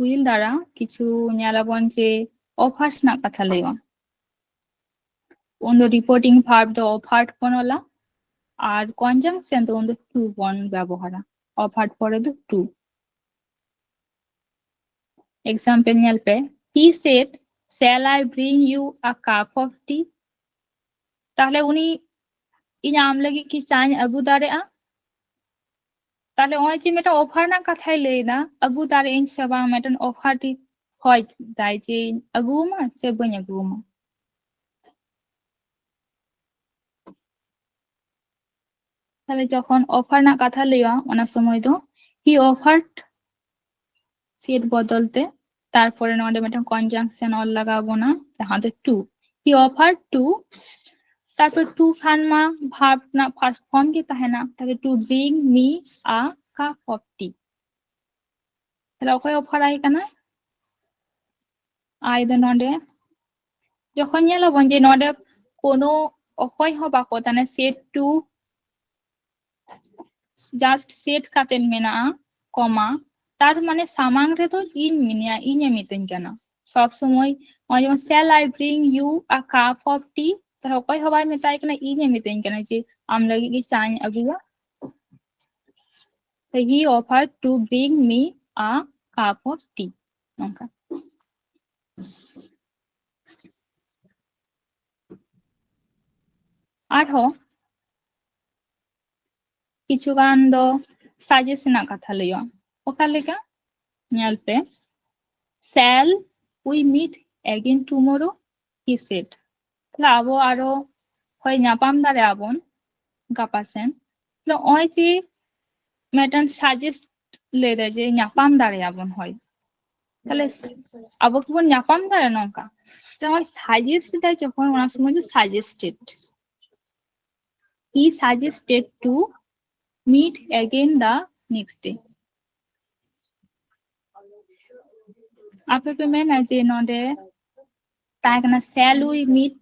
will ᱫᱟᱨᱟ ᱠᱤᱪᱷᱩ ᱧᱮᱞᱟᱵᱚᱱ ᱡᱮ offers ᱨᱮᱱᱟᱜ ᱠᱟᱛᱷᱟ ᱞᱟᱹᱭᱚᱜᱼᱟ᱾ ᱩᱱᱫᱚ reporting verb ᱫᱚ offered ᱵᱚᱱ ᱚᱞᱟ ᱟᱨ conjunction ᱫᱚ ᱩᱱᱫᱚ to ᱵᱚᱱ ᱵᱮᱵᱚᱦᱟᱨᱟ, offered ᱯᱚᱨᱮ ᱫᱚ to᱾ Example ᱧᱮᱞ ᱯᱮ, he said, "Shall I bring you a cup of tea?" ᱛᱟᱦᱞᱮ ᱩᱱᱤ, "ᱤᱧ ᱟᱢ ᱞᱟᱹᱜᱤᱫ ᱠᱤ ᱪᱟᱧ ᱟᱹᱜᱩ ᱫᱟᱲᱮᱭᱟᱜᱼᱟ?" ᱛᱟᱦᱞᱮ ᱱᱚᱜᱼᱚᱭ ᱡᱮ ᱢᱤᱫᱴᱟᱝ offer ᱨᱮᱱᱟᱜ ᱠᱟᱛᱷᱟᱭ ᱞᱟᱹᱭ ᱮᱫᱟ, ᱟᱹᱜᱩ ᱫᱟᱲᱮᱭᱟᱜ ᱟᱹᱧ ᱥᱮ ᱵᱟᱝ, ᱢᱤᱫᱴᱟᱝ offer ᱴᱤ ᱠᱷᱚᱡ ᱫᱟᱭ ᱡᱮ ᱟᱹᱜᱩᱣᱟᱢᱟ ᱥᱮ ᱵᱟᱹᱧ ᱟᱹᱜᱩᱣᱟᱢᱟ᱾ ᱛᱟᱦᱞᱮ ᱡᱚᱠᱷᱚᱱ offer ᱨᱮᱱᱟᱜ ᱠᱟᱛᱷᱟ ᱞᱟᱹᱭᱚᱜᱼᱟ, ᱚᱱᱟ ᱥᱚᱢᱚᱭ ᱫᱚ he offered said ᱵᱚᱫᱚᱞ ᱛᱮ ᱛᱟᱨᱯᱚᱨᱮ ᱱᱚᱰᱮ ᱢᱤᱫᱴᱟᱝ conjunction ᱚᱞ ᱞᱟᱜᱟᱣ ᱵᱚᱱᱟ, ᱡᱟᱦᱟᱸ ᱫᱚ to, he offered to, ᱛᱟᱨᱯᱚᱨ to ᱠᱷᱟᱱ ᱢᱟ verb ᱨᱮᱱᱟᱜ first form ᱜᱮ ᱛᱟᱦᱮᱱᱟ, ᱛᱟᱦᱞᱮ to bring me a cup of tea᱾ ᱛᱟᱦᱞᱮ ᱚᱠᱚᱭ offer ᱟᱭ ᱠᱟᱱᱟ? ᱟᱭ ᱫᱚ ᱱᱚᱰᱮ ᱡᱚᱠᱷᱚᱱ ᱧᱮᱞᱟᱵᱚᱱ ᱡᱮ ᱱᱚᱰᱮ ᱠᱳᱱᱳ ᱚᱠᱚᱭ ᱦᱚᱸ ᱵᱟᱠᱚ ᱛᱟᱦᱮᱱᱟ, set to just set ᱠᱟᱛᱮ ᱢᱮᱱᱟᱜᱼᱟ, ᱠᱚᱢᱟ, ᱛᱟᱨ ᱢᱟᱱᱮ ᱥᱟᱢᱟᱝ ᱨᱮᱫᱚ ᱤᱧ ᱢᱮᱱᱟᱭᱟ, ᱤᱧᱮ ᱢᱤᱛᱟᱹᱧ ᱠᱟᱱᱟ ᱥᱚᱵ ᱥᱚᱢᱚᱭ᱾ ᱱᱚᱜᱼᱚᱭ ᱡᱮᱢᱚᱱ, "Shall I bring you a cup of tea?" ᱛᱟᱦᱞᱮ ᱚᱠᱚᱭ ᱦᱚᱸ ᱵᱟᱭ ᱢᱮᱛᱟᱭ ᱠᱟᱱᱟ, ᱤᱧᱮ ᱢᱤᱛᱟᱹᱧ ᱠᱟᱱᱟ ᱡᱮ ᱟᱢ ᱞᱟᱹᱜᱤᱫ ᱜᱮ ᱪᱟᱧ ᱟᱹᱜᱩᱭᱟ᱾ He offered to bring me a cup of tea. ᱱᱚᱝᱠᱟ᱾ ᱟᱨᱦᱚᱸ ᱠᱤᱪᱷᱩ ᱜᱟᱱ ᱫᱚ suggest ᱨᱮᱱᱟᱜ ᱠᱟᱛᱷᱟ ᱞᱟᱹᱭᱚᱜᱼᱟ᱾ ᱚᱠᱟ ᱞᱮᱠᱟ? ᱧᱮᱞ ᱯᱮ, "Shall we meet again tomorrow?" he said. ᱛᱟᱦᱞᱮ ᱟᱵᱚ ᱟᱨᱚ ᱦᱚᱭ ᱧᱟᱯᱟᱢ ᱫᱟᱲᱮᱭᱟᱜᱼᱟ ᱵᱚᱱ ᱜᱟᱯᱟ ᱥᱮᱱ᱾ ᱛᱟᱦᱞᱮ ᱱᱚᱜᱼᱚᱭ ᱡᱮ ᱢᱤᱫᱴᱟᱝ suggest ᱞᱟᱹᱭ ᱫᱟ ᱡᱮ ᱧᱟᱯᱟᱢ ᱫᱟᱲᱮᱭᱟᱜᱼᱟ ᱵᱚᱱ, ᱦᱚᱭ, ᱛᱟᱦᱞᱮ ᱟᱵᱚ ᱠᱤᱵᱚᱱ ᱧᱟᱯᱟᱢ ᱫᱟᱲᱮᱭᱟᱜᱼᱟ ᱱᱚᱝᱠᱟ᱾ ᱛᱟᱦᱞᱮ ᱱᱚᱜᱼᱚᱭ suggest ᱫᱟᱭ ᱡᱚᱠᱷᱚᱱ, ᱚᱱᱟ ᱥᱚᱢᱚᱭ ᱫᱚ suggested, he suggested to meet again the next day. ᱟᱯᱮ ᱯᱮ ᱢᱮᱱᱟ ᱡᱮ ᱱᱚᱰᱮ ᱛᱟᱦᱮᱸ ᱠᱟᱱᱟ "Shall we meet?"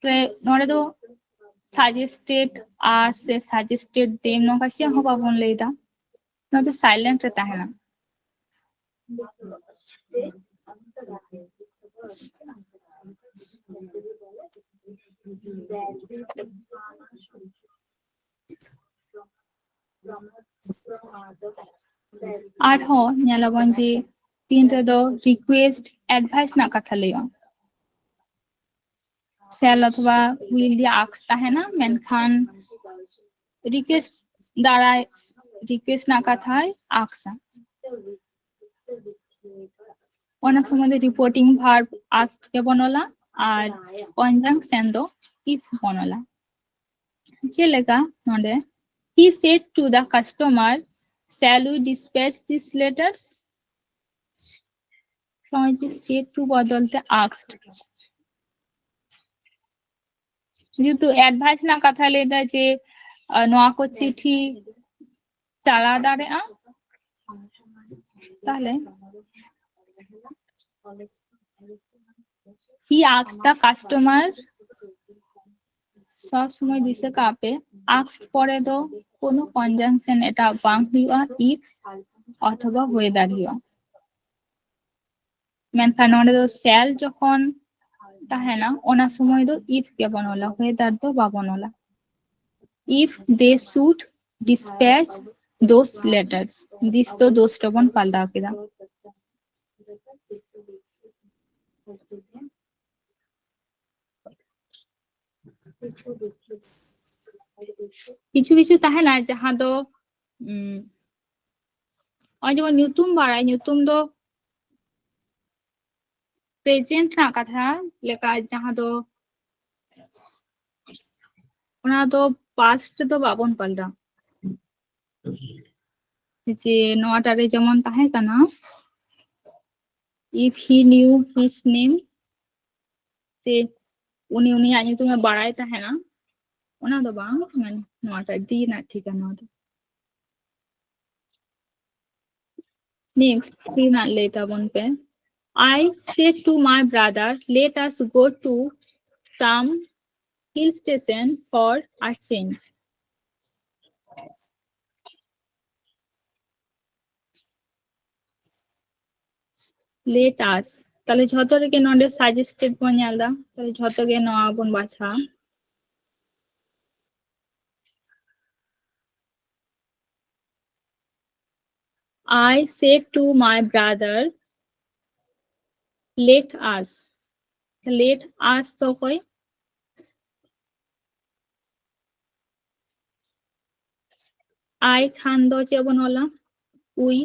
ᱛᱚ ᱱᱚᱰᱮ ᱫᱚ suggested us ᱥᱮ suggested them ᱱᱚᱝᱠᱟ ᱪᱮᱫ ᱦᱚᱸ ᱵᱟᱵᱚᱱ ᱞᱟᱹᱭ ᱫᱟ, ᱱᱚᱣᱟ ᱫᱚ silent ᱨᱮ ᱛᱟᱦᱮᱱᱟ᱾ ᱟᱨᱦᱚᱸ ᱧᱮᱞᱟᱵᱚᱱ ᱡᱮ ᱛᱤᱱ ᱨᱮᱫᱚ request, advice ᱨᱮᱱᱟᱜ ᱠᱟᱛᱷᱟ ᱞᱟᱹᱭᱚᱜᱼᱟ᱾ Shall ᱚᱛᱷᱚᱵᱟ will ᱫᱤᱭᱮ ask ᱛᱟᱦᱮᱱᱟ, ᱢᱮᱱᱠᱷᱟᱱ request ᱫᱟᱨᱟᱭ, request ᱨᱮᱱᱟᱜ ᱠᱟᱛᱷᱟᱭ ask ᱟ᱾ ᱚᱱᱟ ᱥᱚᱢᱚᱭ ᱫᱚ reporting verb ask ᱜᱮᱵᱚᱱ ᱚᱞᱟ, ᱟᱨ conjunction ᱫᱚ if ᱵᱚᱱ ᱚᱞᱟ᱾ ᱪᱮᱫ ᱞᱮᱠᱟ ᱱᱚᱰᱮ, "He said to the customer, 'Shall we dispatch these letters?'" ᱥᱚᱢᱚᱭ ᱡᱮ said to ᱵᱚᱫᱚᱞ ᱛᱮ asked᱾ ᱡᱮᱦᱮᱛᱩ advice ᱨᱮᱱᱟᱜ ᱠᱟᱛᱷᱟᱭ ᱞᱟᱹᱭ ᱫᱟ ᱡᱮ, ᱟᱸ, ᱱᱚᱣᱟ ᱠᱚ ᱪᱤᱴᱷᱤ ᱪᱟᱞᱟᱣ ᱫᱟᱲᱮᱭᱟᱜᱼᱟ, ᱛᱟᱦᱞᱮ, He asked the customer. সব সময় দিশে কাপে, asked পরে তো কোনো কনজাংশন এটা বাং ᱦᱩᱭᱩᱜᱼᱟ, if ᱚᱛᱷᱚᱵᱟ ᱦᱩᱭ ᱫᱟᱲᱮᱭᱟᱜᱼᱟ᱾ ᱢᱮᱱᱠᱷᱟᱱ ᱱᱚᱰᱮ ᱫᱚ shall ᱡᱚᱠᱷᱚᱱ ᱛᱟᱦᱮᱱᱟ, ᱚᱱᱟ ᱥᱚᱢᱚᱭ ᱫᱚ if ᱜᱮᱵᱚᱱ ᱚᱞᱟ, whether ᱫᱚ ᱵᱟᱵᱚᱱ ᱚᱞᱟ᱾ If they should dispatch those letters, this ᱫᱚ those ᱨᱮᱵᱚᱱ ᱯᱟᱞᱴᱟᱣ ᱠᱮᱫᱟ᱾ ᱠᱤᱪᱷᱩ ᱠᱤᱪᱷᱩ ᱛᱟᱦᱮᱱᱟ ᱡᱟᱦᱟᱸ ᱫᱚ, ᱩᱸ, ᱱᱚᱜᱼᱚᱭ ᱡᱮᱢᱚᱱ ᱧᱩᱛᱩᱢ ᱵᱟᱲᱟᱭ, ᱧᱩᱛᱩᱢ ᱫᱚ ᱯᱨᱮᱡᱮᱱᱴ ᱨᱮᱱᱟᱜ ᱠᱟᱛᱷᱟ ᱞᱮᱠᱟ, ᱡᱟᱦᱟᱸ ᱫᱚ ᱚᱱᱟ ᱫᱚ ᱯᱟᱥᱴ ᱨᱮᱫᱚ ᱵᱟᱵᱚᱱ ᱯᱟᱞᱴᱟᱣᱟ᱾ ᱡᱮ ᱱᱚᱣᱟᱴᱟᱜ ᱨᱮ ᱡᱮᱢᱚᱱ ᱛᱟᱦᱮᱸ ᱠᱟᱱᱟ, if he knew his name, ᱥᱮ ᱩᱱᱤ ᱩᱱᱤᱭᱟᱜ ᱧᱩᱛᱩᱢᱮ ᱵᱟᱲᱟᱭ ᱛᱟᱦᱮᱱᱟ, ᱚᱱᱟ ᱫᱚ ᱵᱟᱝ, ᱢᱟᱱᱮ ᱱᱚᱣᱟᱴᱟᱜ ᱰᱤ ᱨᱮᱱᱟᱜ ᱴᱷᱤᱠᱟ ᱱᱚᱣᱟ ᱫᱚ᱾ Next, ᱛᱤᱱᱟᱹᱜ ᱞᱟᱹᱭ ᱛᱟᱵᱚᱱ ᱯᱮ᱾ I said to my brother, let us go to some hill station for a change. Let us. ᱛᱟᱦᱞᱮ ᱡᱷᱚᱛᱚ ᱨᱮᱜᱮ ᱱᱚᱰᱮ suggested ᱵᱚᱱ ᱧᱮᱞ ᱮᱫᱟ᱾ ᱛᱟᱦᱞᱮ ᱡᱷᱚᱛᱚ ᱜᱮ ᱱᱚᱣᱟ ᱵᱚᱱ ᱵᱟᱪᱷᱟᱣᱟ᱾ I said to my brother, let us. Let us ᱫᱚ ᱚᱠᱚᱭ? I ᱠᱷᱟᱱ ᱫᱚ ᱪᱮᱫ ᱵᱚᱱ ᱚᱞᱟ? We.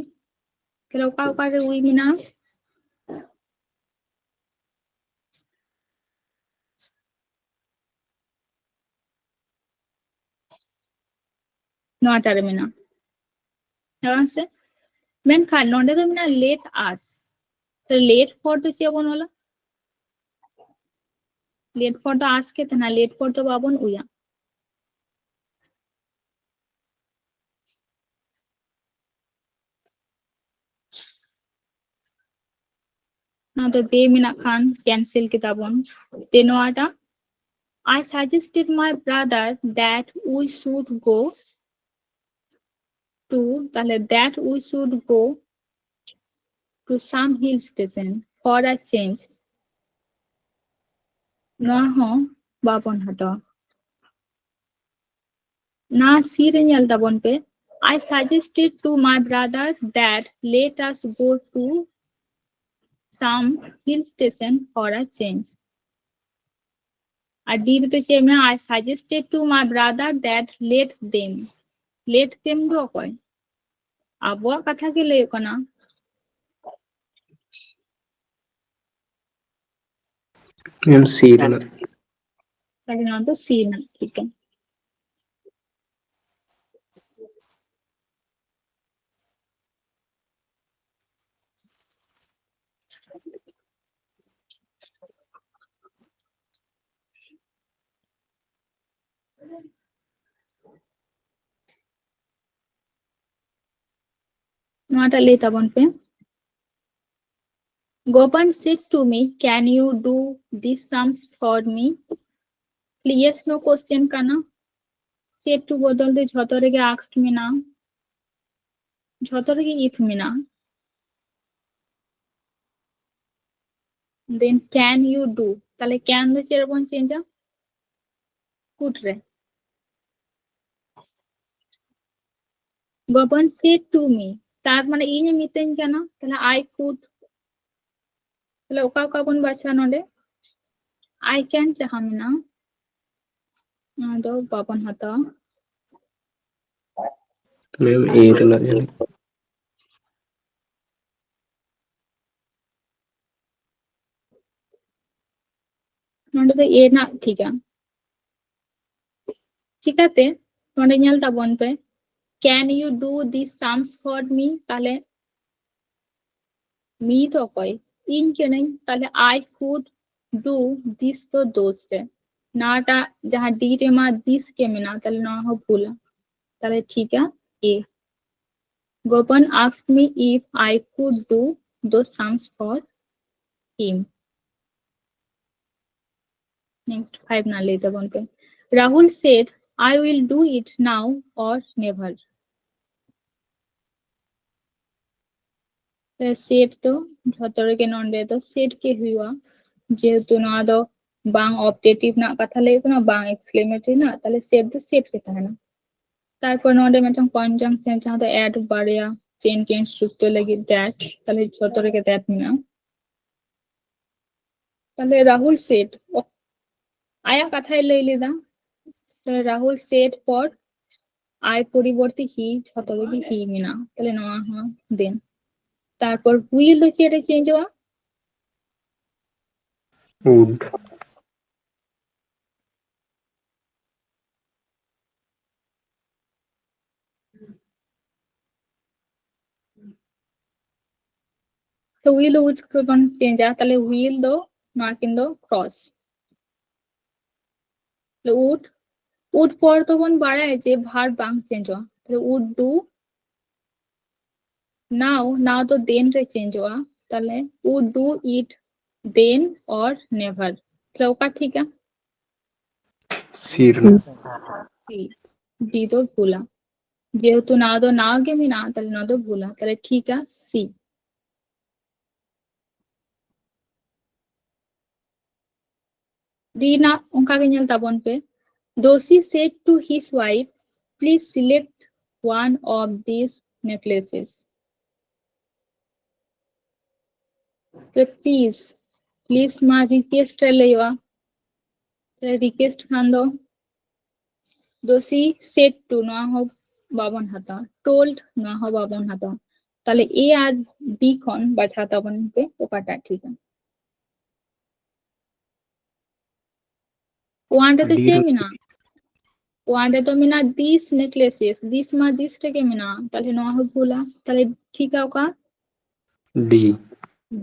ᱛᱟᱦᱞᱮ ᱚᱠᱟ ᱚᱠᱟ ᱨᱮ we ᱢᱮᱱᱟᱜᱼᱟ? ᱱᱚᱣᱟᱴᱟᱜ ᱨᱮ ᱢᱮᱱᱟᱜᱼᱟ, ᱦᱮᱸ ᱵᱟᱝ ᱥᱮ? ᱢᱮᱱᱠᱷᱟᱱ ᱱᱚᱰᱮ ᱫᱚ ᱢᱮᱱᱟᱜᱼᱟ let us. ᱛᱟᱦᱞᱮ let for ᱫᱚ ᱪᱮᱫ ᱵᱚᱱ ᱚᱞᱟ? Let for ᱫᱚ us ᱜᱮ ᱛᱟᱦᱮᱱᱟ, let for ᱫᱚ ᱵᱟᱵᱚᱱ ᱩᱭᱟ᱾ ᱱᱚᱣᱟ ᱫᱚ they ᱢᱮᱱᱟᱜ ᱠᱷᱟᱱ cancel ᱠᱮᱫᱟ ᱵᱚᱱ᱾ ᱛᱮ ᱱᱚᱣᱟᱴᱟᱜ, I suggested my brother that we should go to, ᱛᱟᱦᱞᱮ that we should go to some hill station for a change. ᱱᱚᱣᱟ ᱦᱚᱸ ᱵᱟᱵᱚᱱ ᱦᱟᱛᱟᱣᱟ᱾ ᱱᱟ ᱥᱤ ᱨᱮ ᱧᱮᱞ ᱛᱟᱵᱚᱱ ᱯᱮ, I suggested to my brother that let us go to some hill station for a change. ᱟᱨ ᱰᱤ ᱨᱮᱫᱚ ᱪᱮᱫ ᱢᱮᱱᱟᱜᱼᱟ? I suggested to my brother that let them. Let them ᱫᱚ ᱚᱠᱚᱭ? ᱟᱵᱚᱣᱟᱜ ᱠᱟᱛᱷᱟ ᱜᱮ ᱞᱟᱹᱭᱚᱜ ᱠᱟᱱᱟ᱾ ᱢᱮᱢ ᱥᱤ ᱨᱮᱱᱟᱜ᱾ ᱛᱟᱦᱞᱮ ᱱᱚᱣᱟ ᱫᱚ ᱥᱤ ᱨᱮᱱᱟᱜ ᱴᱷᱤᱠ ᱠᱟᱱᱟ᱾ ᱱᱚᱣᱟᱴᱟᱜ ᱞᱟᱹᱭ ᱛᱟᱵᱚᱱ ᱯᱮ᱾ Gopan said to me, can you do these sums for me? Yes no question ᱠᱟᱱᱟ᱾ Said to ᱵᱚᱫᱚᱞ ᱛᱮ ᱡᱷᱚᱛᱚ ᱨᱮᱜᱮ asked ᱢᱮᱱᱟᱜᱼᱟ, ᱡᱷᱚᱛᱚ ᱨᱮᱜᱮ if ᱢᱮᱱᱟᱜᱼᱟ᱾ Then can you do, ᱛᱟᱦᱞᱮ can ᱫᱚ ᱪᱮᱫ ᱨᱮᱵᱚᱱ change ᱟ? Could ᱨᱮ᱾ Gopan said to me, ᱛᱟᱨ ᱢᱟᱱᱮ ᱤᱧ ᱮ ᱢᱤᱛᱟᱹᱧ ᱠᱟᱱᱟ, ᱛᱟᱦᱞᱮ I could᱾ ᱛᱟᱦᱞᱮ ᱚᱠᱟ ᱚᱠᱟ ᱵᱚᱱ ᱵᱟᱪᱷᱟᱣᱟ ᱱᱚᱰᱮ? I can ᱡᱟᱦᱟᱸ ᱢᱮᱱᱟᱜᱼᱟ, ᱚᱱᱟ ᱫᱚ ᱵᱟᱵᱚᱱ ᱦᱟᱛᱟᱣᱟ᱾ ᱢᱮᱢ ᱮ ᱨᱮᱱᱟᱜ ᱡᱟᱹᱱᱤᱡ᱾ ᱱᱚᱰᱮ ᱫᱚ ᱮ ᱨᱮᱱᱟᱜ ᱴᱷᱤᱠᱟ᱾ ᱪᱤᱠᱟᱹᱛᱮ? ᱱᱚᱰᱮ ᱧᱮᱞ ᱛᱟᱵᱚᱱ ᱯᱮ, can you do these sums for me? ᱛᱟᱦᱞᱮ me ᱫᱚ ᱚᱠᱚᱭ? ᱤᱧ ᱠᱟᱹᱱᱟᱹᱧ᱾ ᱛᱟᱦᱞᱮ I could do this ᱫᱚ those ᱨᱮ, ᱱᱟᱣᱟᱴᱟᱜ ᱡᱟᱦᱟᱸ ᱰᱤ ᱨᱮᱢᱟ this ᱜᱮ ᱢᱮᱱᱟᱜᱼᱟ, ᱛᱟᱦᱞᱮ ᱱᱚᱣᱟ ᱦᱚᱸ ᱵᱷᱩᱞᱟ᱾ ᱛᱟᱦᱞᱮ ᱴᱷᱤᱠᱟ ᱮ᱾ Gopan asked me if I could do those sums for him. Next five ᱱᱟ ᱞᱟᱹᱭ ᱛᱟᱵᱚᱱ ᱯᱮ᱾ Rahul said, "I will do it now or never." ᱥᱮᱰ ᱫᱚ ᱡᱷᱚᱛᱚ ᱨᱮᱜᱮ ᱱᱚᱰᱮ ᱫᱚ ᱥᱮᱰ ᱜᱮ ᱦᱩᱭᱩᱜᱼᱟ, ᱡᱮᱦᱮᱛᱩ ᱱᱚᱣᱟ ᱫᱚ ᱵᱟᱝ ᱚᱯᱴᱮᱴᱤᱵᱷ ᱨᱮᱱᱟᱜ ᱠᱟᱛᱷᱟ ᱞᱟᱹᱭ ᱠᱟᱱᱟ, ᱵᱟᱝ ᱮᱠᱥᱠᱞᱮᱢᱮᱴᱟᱨᱤ ᱨᱮᱱᱟᱜ, ᱛᱟᱦᱞᱮ ᱥᱮᱰ ᱫᱚ ᱥᱮᱰ ᱜᱮ ᱛᱟᱦᱮᱱᱟ᱾ ᱛᱟᱨᱯᱚᱨ ᱱᱚᱰᱮ ᱢᱤᱫᱴᱟᱝ ᱠᱚᱱᱡᱟᱝᱥᱚᱱ, ᱡᱟᱦᱟᱸ ᱫᱚ ᱮᱰ ᱵᱟᱨᱭᱟ ᱥᱮᱱᱴᱮᱱᱥ ᱡᱩᱠᱛᱚ ᱞᱟᱹᱜᱤᱫ ᱫᱮᱴ, ᱛᱟᱦᱞᱮ ᱡᱷᱚᱛᱚ ᱨᱮᱜᱮ ᱫᱮᱴ ᱢᱮᱱᱟᱜᱼᱟ᱾ ᱛᱟᱦᱞᱮ ᱨᱟᱦᱩᱞ ᱥᱮᱰ, ᱟᱭᱟᱜ ᱠᱟᱛᱷᱟᱭ ᱞᱟᱹᱭ ᱞᱮᱫᱟ᱾ ᱛᱟᱦᱞᱮ ᱨᱟᱦᱩᱞ ᱥᱮᱰ ᱯᱚᱨ ᱟᱭ ᱯᱚᱨᱤᱵᱚᱨᱛᱤ ᱦᱤ, ᱡᱷᱚᱛᱚ ᱨᱮᱜᱮ ᱦᱤ ᱢᱮᱱᱟᱜᱼᱟ, ᱛᱟᱦᱞᱮ ᱱᱚᱣᱟ ᱦᱚᱸ ᱫᱮᱱ᱾ ᱛᱟᱨᱯᱚᱨ ᱩᱭᱤᱞ ᱫᱚ ᱪᱮᱫ ᱨᱮ ᱪᱮᱧᱡᱚᱜᱼᱟ? ᱩᱰ᱾ ᱛᱚ ᱩᱭᱤᱞ ᱫᱚ ᱩᱪ ᱨᱮᱵᱚᱱ ᱪᱮᱧᱡᱟ, ᱛᱟᱦᱞᱮ ᱩᱭᱤᱞ ᱫᱚ ᱱᱚᱣᱟ ᱠᱤᱱ ᱫᱚ ᱠᱨᱚᱥ᱾ ᱩᱰ, ᱩᱰ ᱯᱚᱨ ᱫᱚᱵᱚᱱ ᱵᱟᱲᱟᱭᱟ ᱡᱮ ᱵᱷᱟᱨᱵ ᱵᱟᱝ ᱪᱮᱧᱡᱚᱜᱼᱟ, ᱛᱟᱦᱞᱮ ᱩᱰ ᱰᱩ᱾ ᱱᱟᱣ, ᱱᱟᱣ ᱫᱚ ᱫᱮᱱ ᱨᱮ ᱪᱮᱧᱡᱚᱜᱼᱟ, ᱛᱟᱦᱞᱮ ᱩᱰ ᱰᱩ ᱤᱴ ᱫᱮᱱ ᱚᱨ ᱱᱮᱵᱷᱟᱨ, ᱛᱟᱦᱞᱮ ᱚᱠᱟ ᱴᱷᱤᱠᱟ? ᱥᱤ ᱨᱮᱱᱟᱜ᱾ ᱥᱤ, ᱰᱤ ᱫᱚ ᱵᱷᱩᱞᱟ, ᱡᱮᱦᱮᱛᱩ ᱱᱟᱣ ᱫᱚ ᱱᱟᱣ ᱜᱮ ᱢᱮᱱᱟᱜᱼᱟ, ᱛᱟᱦᱞᱮ ᱱᱚᱣᱟ ᱫᱚ ᱵᱷᱩᱞᱟ, ᱛᱟᱦᱞᱮ ᱴᱷᱤᱠᱟ ᱥᱤ᱾ ᱰᱤ ᱨᱮᱱᱟᱜ ᱚᱱᱠᱟ ᱜᱮ ᱧᱮᱞ ᱛᱟᱵᱚᱱ ᱯᱮ, Doshi said to his wife, "Please select one of these necklaces." ᱛᱚ ᱯᱞᱤᱡ, ᱯᱞᱤᱡ ᱢᱟ ᱨᱤᱠᱣᱮᱥᱴ ᱨᱮ ᱞᱟᱹᱭᱚᱜᱼᱟ, ᱛᱟᱦᱞᱮ ᱨᱤᱠᱣᱮᱥᱴ ᱠᱷᱟᱱ ᱫᱚ ᱫᱳᱥᱤ ᱥᱮᱰ ᱴᱩ, ᱱᱚᱣᱟ ᱦᱚᱸ ᱵᱟᱵᱚᱱ ᱦᱟᱛᱟᱣᱟ, ᱴᱳᱞᱰ, ᱱᱚᱣᱟ ᱦᱚᱸ ᱵᱟᱵᱚᱱ ᱦᱟᱛᱟᱣᱟ᱾ ᱛᱟᱦᱞᱮ ᱮ ᱟᱨ ᱵᱤ ᱠᱷᱚᱱ ᱵᱟᱪᱷᱟᱣ ᱛᱟᱵᱚᱱ ᱯᱮ ᱚᱠᱟᱴᱟᱜ ᱴᱷᱤᱠᱟ᱾ ᱳᱣᱟᱱ ᱨᱮᱫᱚ ᱰᱤ ᱪᱮᱫ ᱨᱮ- ᱢᱮᱱᱟᱜᱼᱟ? ᱳᱣᱟᱱ ᱨᱮᱫᱚ ᱢᱮᱱᱟᱜᱼᱟ ᱫᱤᱥ ᱱᱮᱠᱞᱮᱥᱮᱥ, ᱫᱤᱥ ᱢᱟ ᱫᱤᱥ ᱨᱮᱜᱮ ᱢᱮᱱᱟᱜᱼᱟ, ᱛᱟᱦᱞᱮ ᱱᱚᱣᱟ ᱦᱚᱸ ᱵᱷᱩᱞᱟ᱾ ᱛᱟᱦᱞᱮ ᱴᱷᱤᱠᱟ ᱚᱠᱟ? ᱰᱤ᱾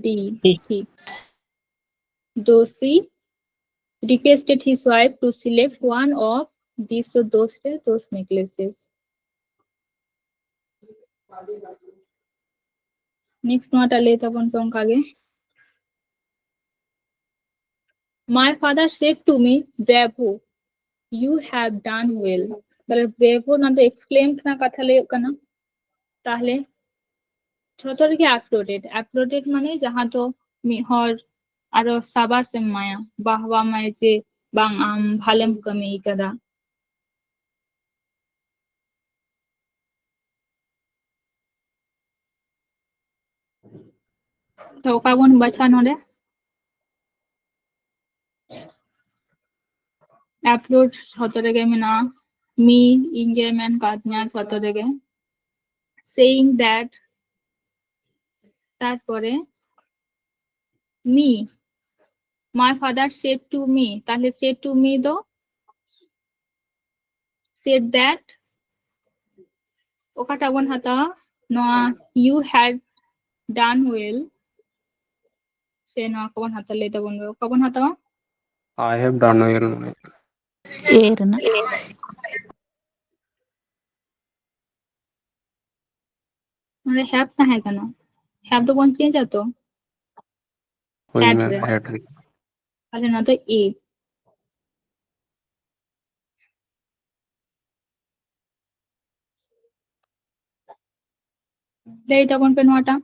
ᱰᱤ, ᱴᱷᱤᱠ᱾ Doshi requested his wife to select one of these, so those ᱨᱮ those necklaces. ᱱᱮᱠᱥᱴ ᱱᱚᱣᱟᱴᱟᱜ ᱞᱟᱹᱭ ᱛᱟᱵᱚᱱ ᱯᱮ ᱚᱱᱠᱟ ᱜᱮ᱾ My father said to me, "Bravo, you have done well." ᱛᱟᱦᱞᱮ bravo ᱱᱚᱣᱟ ᱫᱚ exclaim ᱨᱮᱱᱟᱜ ᱠᱟᱛᱷᱟ ᱞᱟᱹᱭᱚᱜ ᱠᱟᱱᱟ᱾ ᱛᱟᱦᱞᱮ ᱡᱷᱚᱛᱚ ᱨᱮᱜᱮ applauded᱾ Applauded ᱢᱟᱱᱮ ᱡᱟᱦᱟᱸ ᱫᱚ ᱢᱤᱫ ᱦᱚᱲ ᱟᱨᱚ ᱥᱟᱵᱟᱥ ᱮᱢ ᱮᱢᱟᱭᱟ, ᱵᱟᱦᱣᱟ ᱮᱢᱟᱭ ᱡᱮ ᱵᱟᱝ ᱟᱢ ᱵᱷᱟᱞᱮᱢ ᱠᱟᱹᱢᱤ ᱠᱟᱫᱟ᱾ ᱛᱚ ᱚᱠᱟ ᱵᱚᱱ ᱵᱟᱪᱷᱟ ᱱᱚᱰᱮ? Applaud ᱡᱷᱚᱛᱚ ᱨᱮᱜᱮ ᱢᱮᱱᱟᱜᱼᱟ, me ᱤᱧ ᱜᱮ ᱢᱮᱱ ᱠᱟᱫᱤᱧᱟ ᱡᱷᱚᱛᱚ ᱨᱮᱜᱮ᱾ Saying that, ᱛᱟᱨᱯᱚᱨᱮ me, my father said to me, ᱛᱟᱦᱞᱮ said to me ᱫᱚ said that ᱚᱠᱟᱴᱟᱜ ᱵᱚᱱ ᱦᱟᱛᱟᱣᱟ? ᱱᱚᱣᱟ you had done well ᱥᱮ ᱱᱚᱣᱟ ᱠᱚᱵᱚᱱ ᱦᱟᱛᱟᱣᱟ? ᱞᱟᱹᱭ ᱛᱟᱵᱚᱱ ᱯᱮ, ᱚᱠᱟ ᱵᱚᱱ ᱦᱟᱛᱟᱣᱟ? I have done well ᱢᱚᱱᱮ᱾ A ᱨᱮᱱᱟᱜ᱾ ᱱᱚᱰᱮ have ᱛᱟᱦᱮᱸ ᱠᱟᱱᱟ, have ᱫᱚᱵᱚᱱ change ᱟ ᱛᱚ᱾ ᱦᱳᱭ Had ᱢᱮᱢ, ᱨᱮ᱾ had ᱨᱮ᱾ ᱛᱟᱦᱞᱮ ᱱᱚᱣᱟ ᱫᱚ A᱾ ᱞᱟᱹᱭ ᱛᱟᱵᱚᱱ ᱯᱮ ᱱᱚᱣᱟᱴᱟᱜ᱾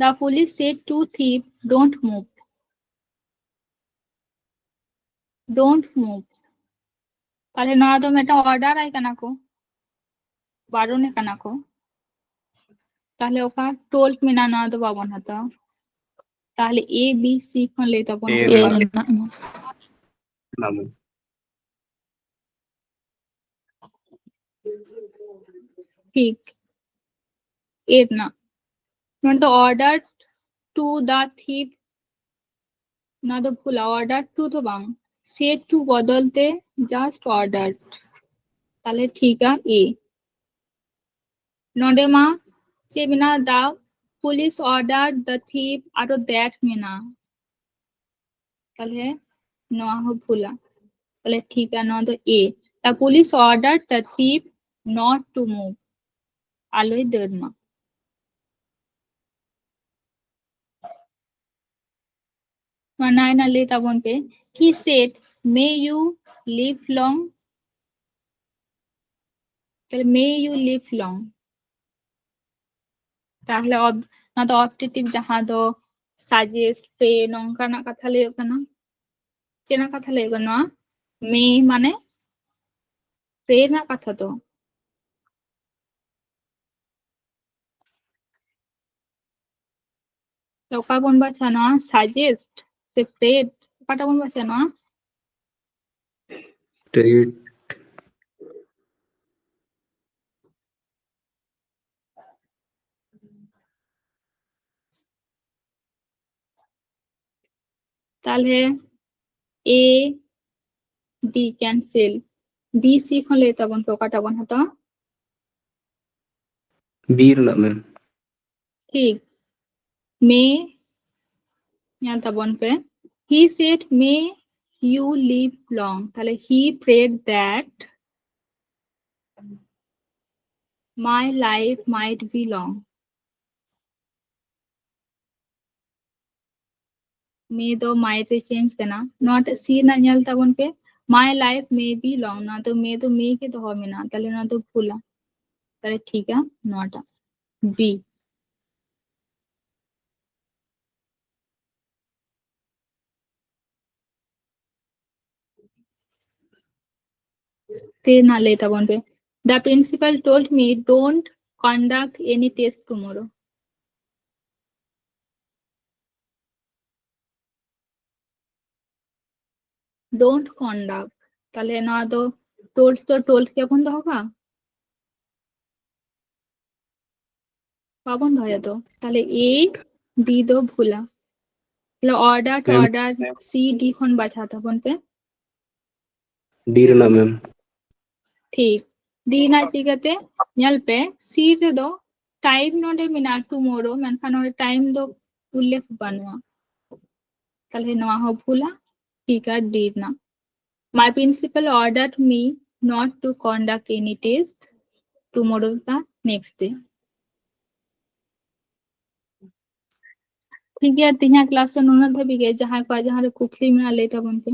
The police said to thief, "Don't move." Don't move. ᱛᱟᱦᱞᱮ ᱱᱚᱣᱟ ᱫᱚ ᱢᱤᱫᱴᱟᱝ order ᱟᱭ ᱠᱟᱱᱟ ᱠᱚ, ᱵᱟᱨᱚᱱᱮ ᱠᱟᱱᱟ ᱠᱚ᱾ ᱛᱟᱦᱞᱮ ᱚᱠᱟ told ᱢᱮᱱᱟᱜᱼᱟ, ᱱᱚᱣᱟ ᱫᱚ ᱵᱟᱵᱚᱱ ᱦᱟᱛᱟᱣᱟ᱾ ᱛᱟᱦᱞᱮ A, B, C ᱠᱷᱚᱱ ᱞᱟᱹᱭ ᱛᱟᱵᱚᱱ A ᱯᱮ᱾ A ᱨᱮᱱᱟᱜ᱾ ᱨᱮᱱᱟᱜ ᱢᱟ᱾ ᱱᱟᱢᱩ᱾ ᱴᱷᱤᱠ᱾ A ᱨᱮᱱᱟᱜ ᱱᱚᱰᱮ ᱫᱚ order to the thief, ᱱᱚᱣᱟ ᱫᱚ ᱵᱷᱩᱞᱟ, order to ᱫᱚ ᱵᱟᱝ, said to ᱵᱚᱫᱚᱞ ᱛᱮ just ordered, ᱛᱟᱦᱞᱮ ᱴᱷᱤᱠᱟ A᱾ ᱱᱚᱰᱮ ᱢᱟ ᱪᱮᱫ ᱢᱮᱱᱟᱜᱼᱟ? The police ordered the thief, ᱟᱨᱚ that ᱢᱮᱱᱟᱜᱼᱟ, ᱛᱟᱦᱞᱮ ᱱᱚᱣᱟ ᱦᱚᱸ ᱵᱷᱩᱞᱟ᱾ ᱛᱟᱦᱞᱮ ᱴᱷᱤᱠᱟ, ᱱᱚᱣᱟ ᱫᱚ A, the police ordered the thief not to move, ᱟᱞᱚᱭ ᱫᱟᱹᱲ ᱢᱟ᱾ ᱱᱚᱣᱟ nine ᱟᱜ ᱞᱟᱹᱭ ᱛᱟᱵᱚᱱ ᱯᱮ, he said, "May you live long?" ᱛᱟᱦᱞᱮ may you live long? ᱛᱟᱦᱞᱮ ob- ᱱᱚᱣᱟ ᱫᱚ optative, ᱡᱟᱦᱟᱸ ᱫᱚ suggest, pray, ᱱᱚᱝᱠᱟᱱᱟᱜ ᱠᱟᱛᱷᱟ ᱞᱟᱹᱭᱚᱜ ᱠᱟᱱᱟ᱾ ᱪᱮᱫ ᱨᱮᱱᱟᱜ ᱠᱟᱛᱷᱟ ᱞᱟᱹᱭᱚᱜ ᱠᱟᱱᱟ? May ᱢᱟᱱᱮ pray ᱨᱮᱱᱟᱜ ᱠᱟᱛᱷᱟ ᱫᱚ᱾ ᱚᱠᱟ ᱵᱚᱱ ᱵᱟᱪᱷᱟ ᱱᱚᱣᱟ? Suggest ᱥᱮ prayed? ᱚᱠᱟᱴᱟᱜ ᱵᱚᱱ ᱵᱟᱪᱷᱟ ᱱᱚᱣᱟ? Prayed. ᱛᱟᱦᱞᱮ A D cancel, B C ᱠᱷᱚᱱ ᱞᱟᱹᱭ ᱛᱟᱵᱚᱱ ᱯᱮ ᱚᱠᱟᱴᱟᱜ ᱵᱚᱱ ᱦᱟᱛᱟᱣᱟ? B ᱨᱮᱱᱟᱜ ᱢᱮᱢ᱾ ᱴᱷᱤᱠ, may, ᱧᱮᱞ ᱛᱟᱵᱚᱱ ᱯᱮ, he said, "May you live long." ᱛᱟᱦᱞᱮ he prayed that my life might be long. May ᱫᱚ might ᱨᱮ change ᱠᱟᱱᱟ᱾ ᱱᱚᱣᱟᱴᱟᱜ C ᱨᱮᱱᱟᱜ ᱧᱮᱞ ᱛᱟᱵᱚᱱ ᱯᱮ, "My life may be long." ᱱᱚᱣᱟ ᱫᱚ may ᱫᱚ may ᱜᱮ ᱫᱚᱦᱚ ᱢᱮᱱᱟᱜᱼᱟ, ᱛᱟᱦᱞᱮ ᱱᱚᱣᱟ ᱫᱚ ᱵᱷᱩᱞᱟ᱾ ᱛᱟᱦᱞᱮ ᱴᱷᱤᱠᱟ ᱱᱚᱣᱟᱴᱟᱜ B᱾ ᱛᱮ ᱱᱟ ᱞᱟᱹᱭ ᱛᱟᱵᱚᱱ ᱯᱮ, "The principal told me don't conduct any test tomorrow." Don't conduct. ᱛᱟᱦᱞᱮ ᱱᱚᱣᱟ ᱫᱚ told ᱫᱚ told ᱜᱮᱵᱚᱱ ᱫᱚᱦᱚ ᱠᱟᱜᱼᱟ? ᱵᱟᱵᱚᱱ ᱫᱚᱦᱚᱭᱟ ᱛᱚ᱾ ᱛᱟᱦᱞᱮ A, B ᱫᱚ ᱵᱷᱩᱞᱟ᱾ ᱛᱟᱦᱞᱮ order to ma'am. order C D ᱠᱷᱚᱱ ᱵᱟᱪᱷᱟᱣ ᱛᱟᱵᱚᱱ ᱯᱮ᱾ D ᱨᱮᱱᱟᱜ ᱢᱮᱢ᱾ ᱴᱷᱤᱠ, D ᱨᱮᱱᱟᱜ ᱪᱤᱠᱟᱹᱛᱮ? ᱧᱮᱞ ᱯᱮ, C ᱨᱮᱫᱚ time ᱱᱚᱰᱮ ᱢᱮᱱᱟᱜᱼᱟ tomorrow, ᱢᱮᱱᱠᱷᱟᱱ ᱱᱚᱰᱮ time ᱫᱚ ᱩᱞᱞᱮᱠᱷ ᱵᱟᱹᱱᱩᱜᱼᱟ᱾ ᱛᱟᱦᱞᱮ ᱱᱚᱣᱟ ᱦᱚᱸ ᱵᱷᱩᱞᱟ, ᱴᱷᱤᱠᱟ D ᱨᱮᱱᱟᱜ᱾ My principal ordered me not to conduct any test tomorrow, the next day. ᱴᱷᱤᱠ ᱜᱮᱭᱟ, ᱛᱮᱦᱮᱧᱟᱜ ᱠᱞᱟᱥ ᱫᱚ ᱱᱩᱱᱟᱹᱜ ᱫᱷᱟᱹᱵᱤᱡ ᱜᱮ᱾ ᱡᱟᱦᱟᱸᱭ ᱠᱚᱣᱟᱜ ᱡᱟᱦᱟᱸ ᱨᱮ ᱠᱩᱠᱞᱤ ᱢᱮᱱᱟᱜᱼᱟ, ᱞᱟᱹᱭ ᱛᱟᱵᱚᱱ ᱯᱮ᱾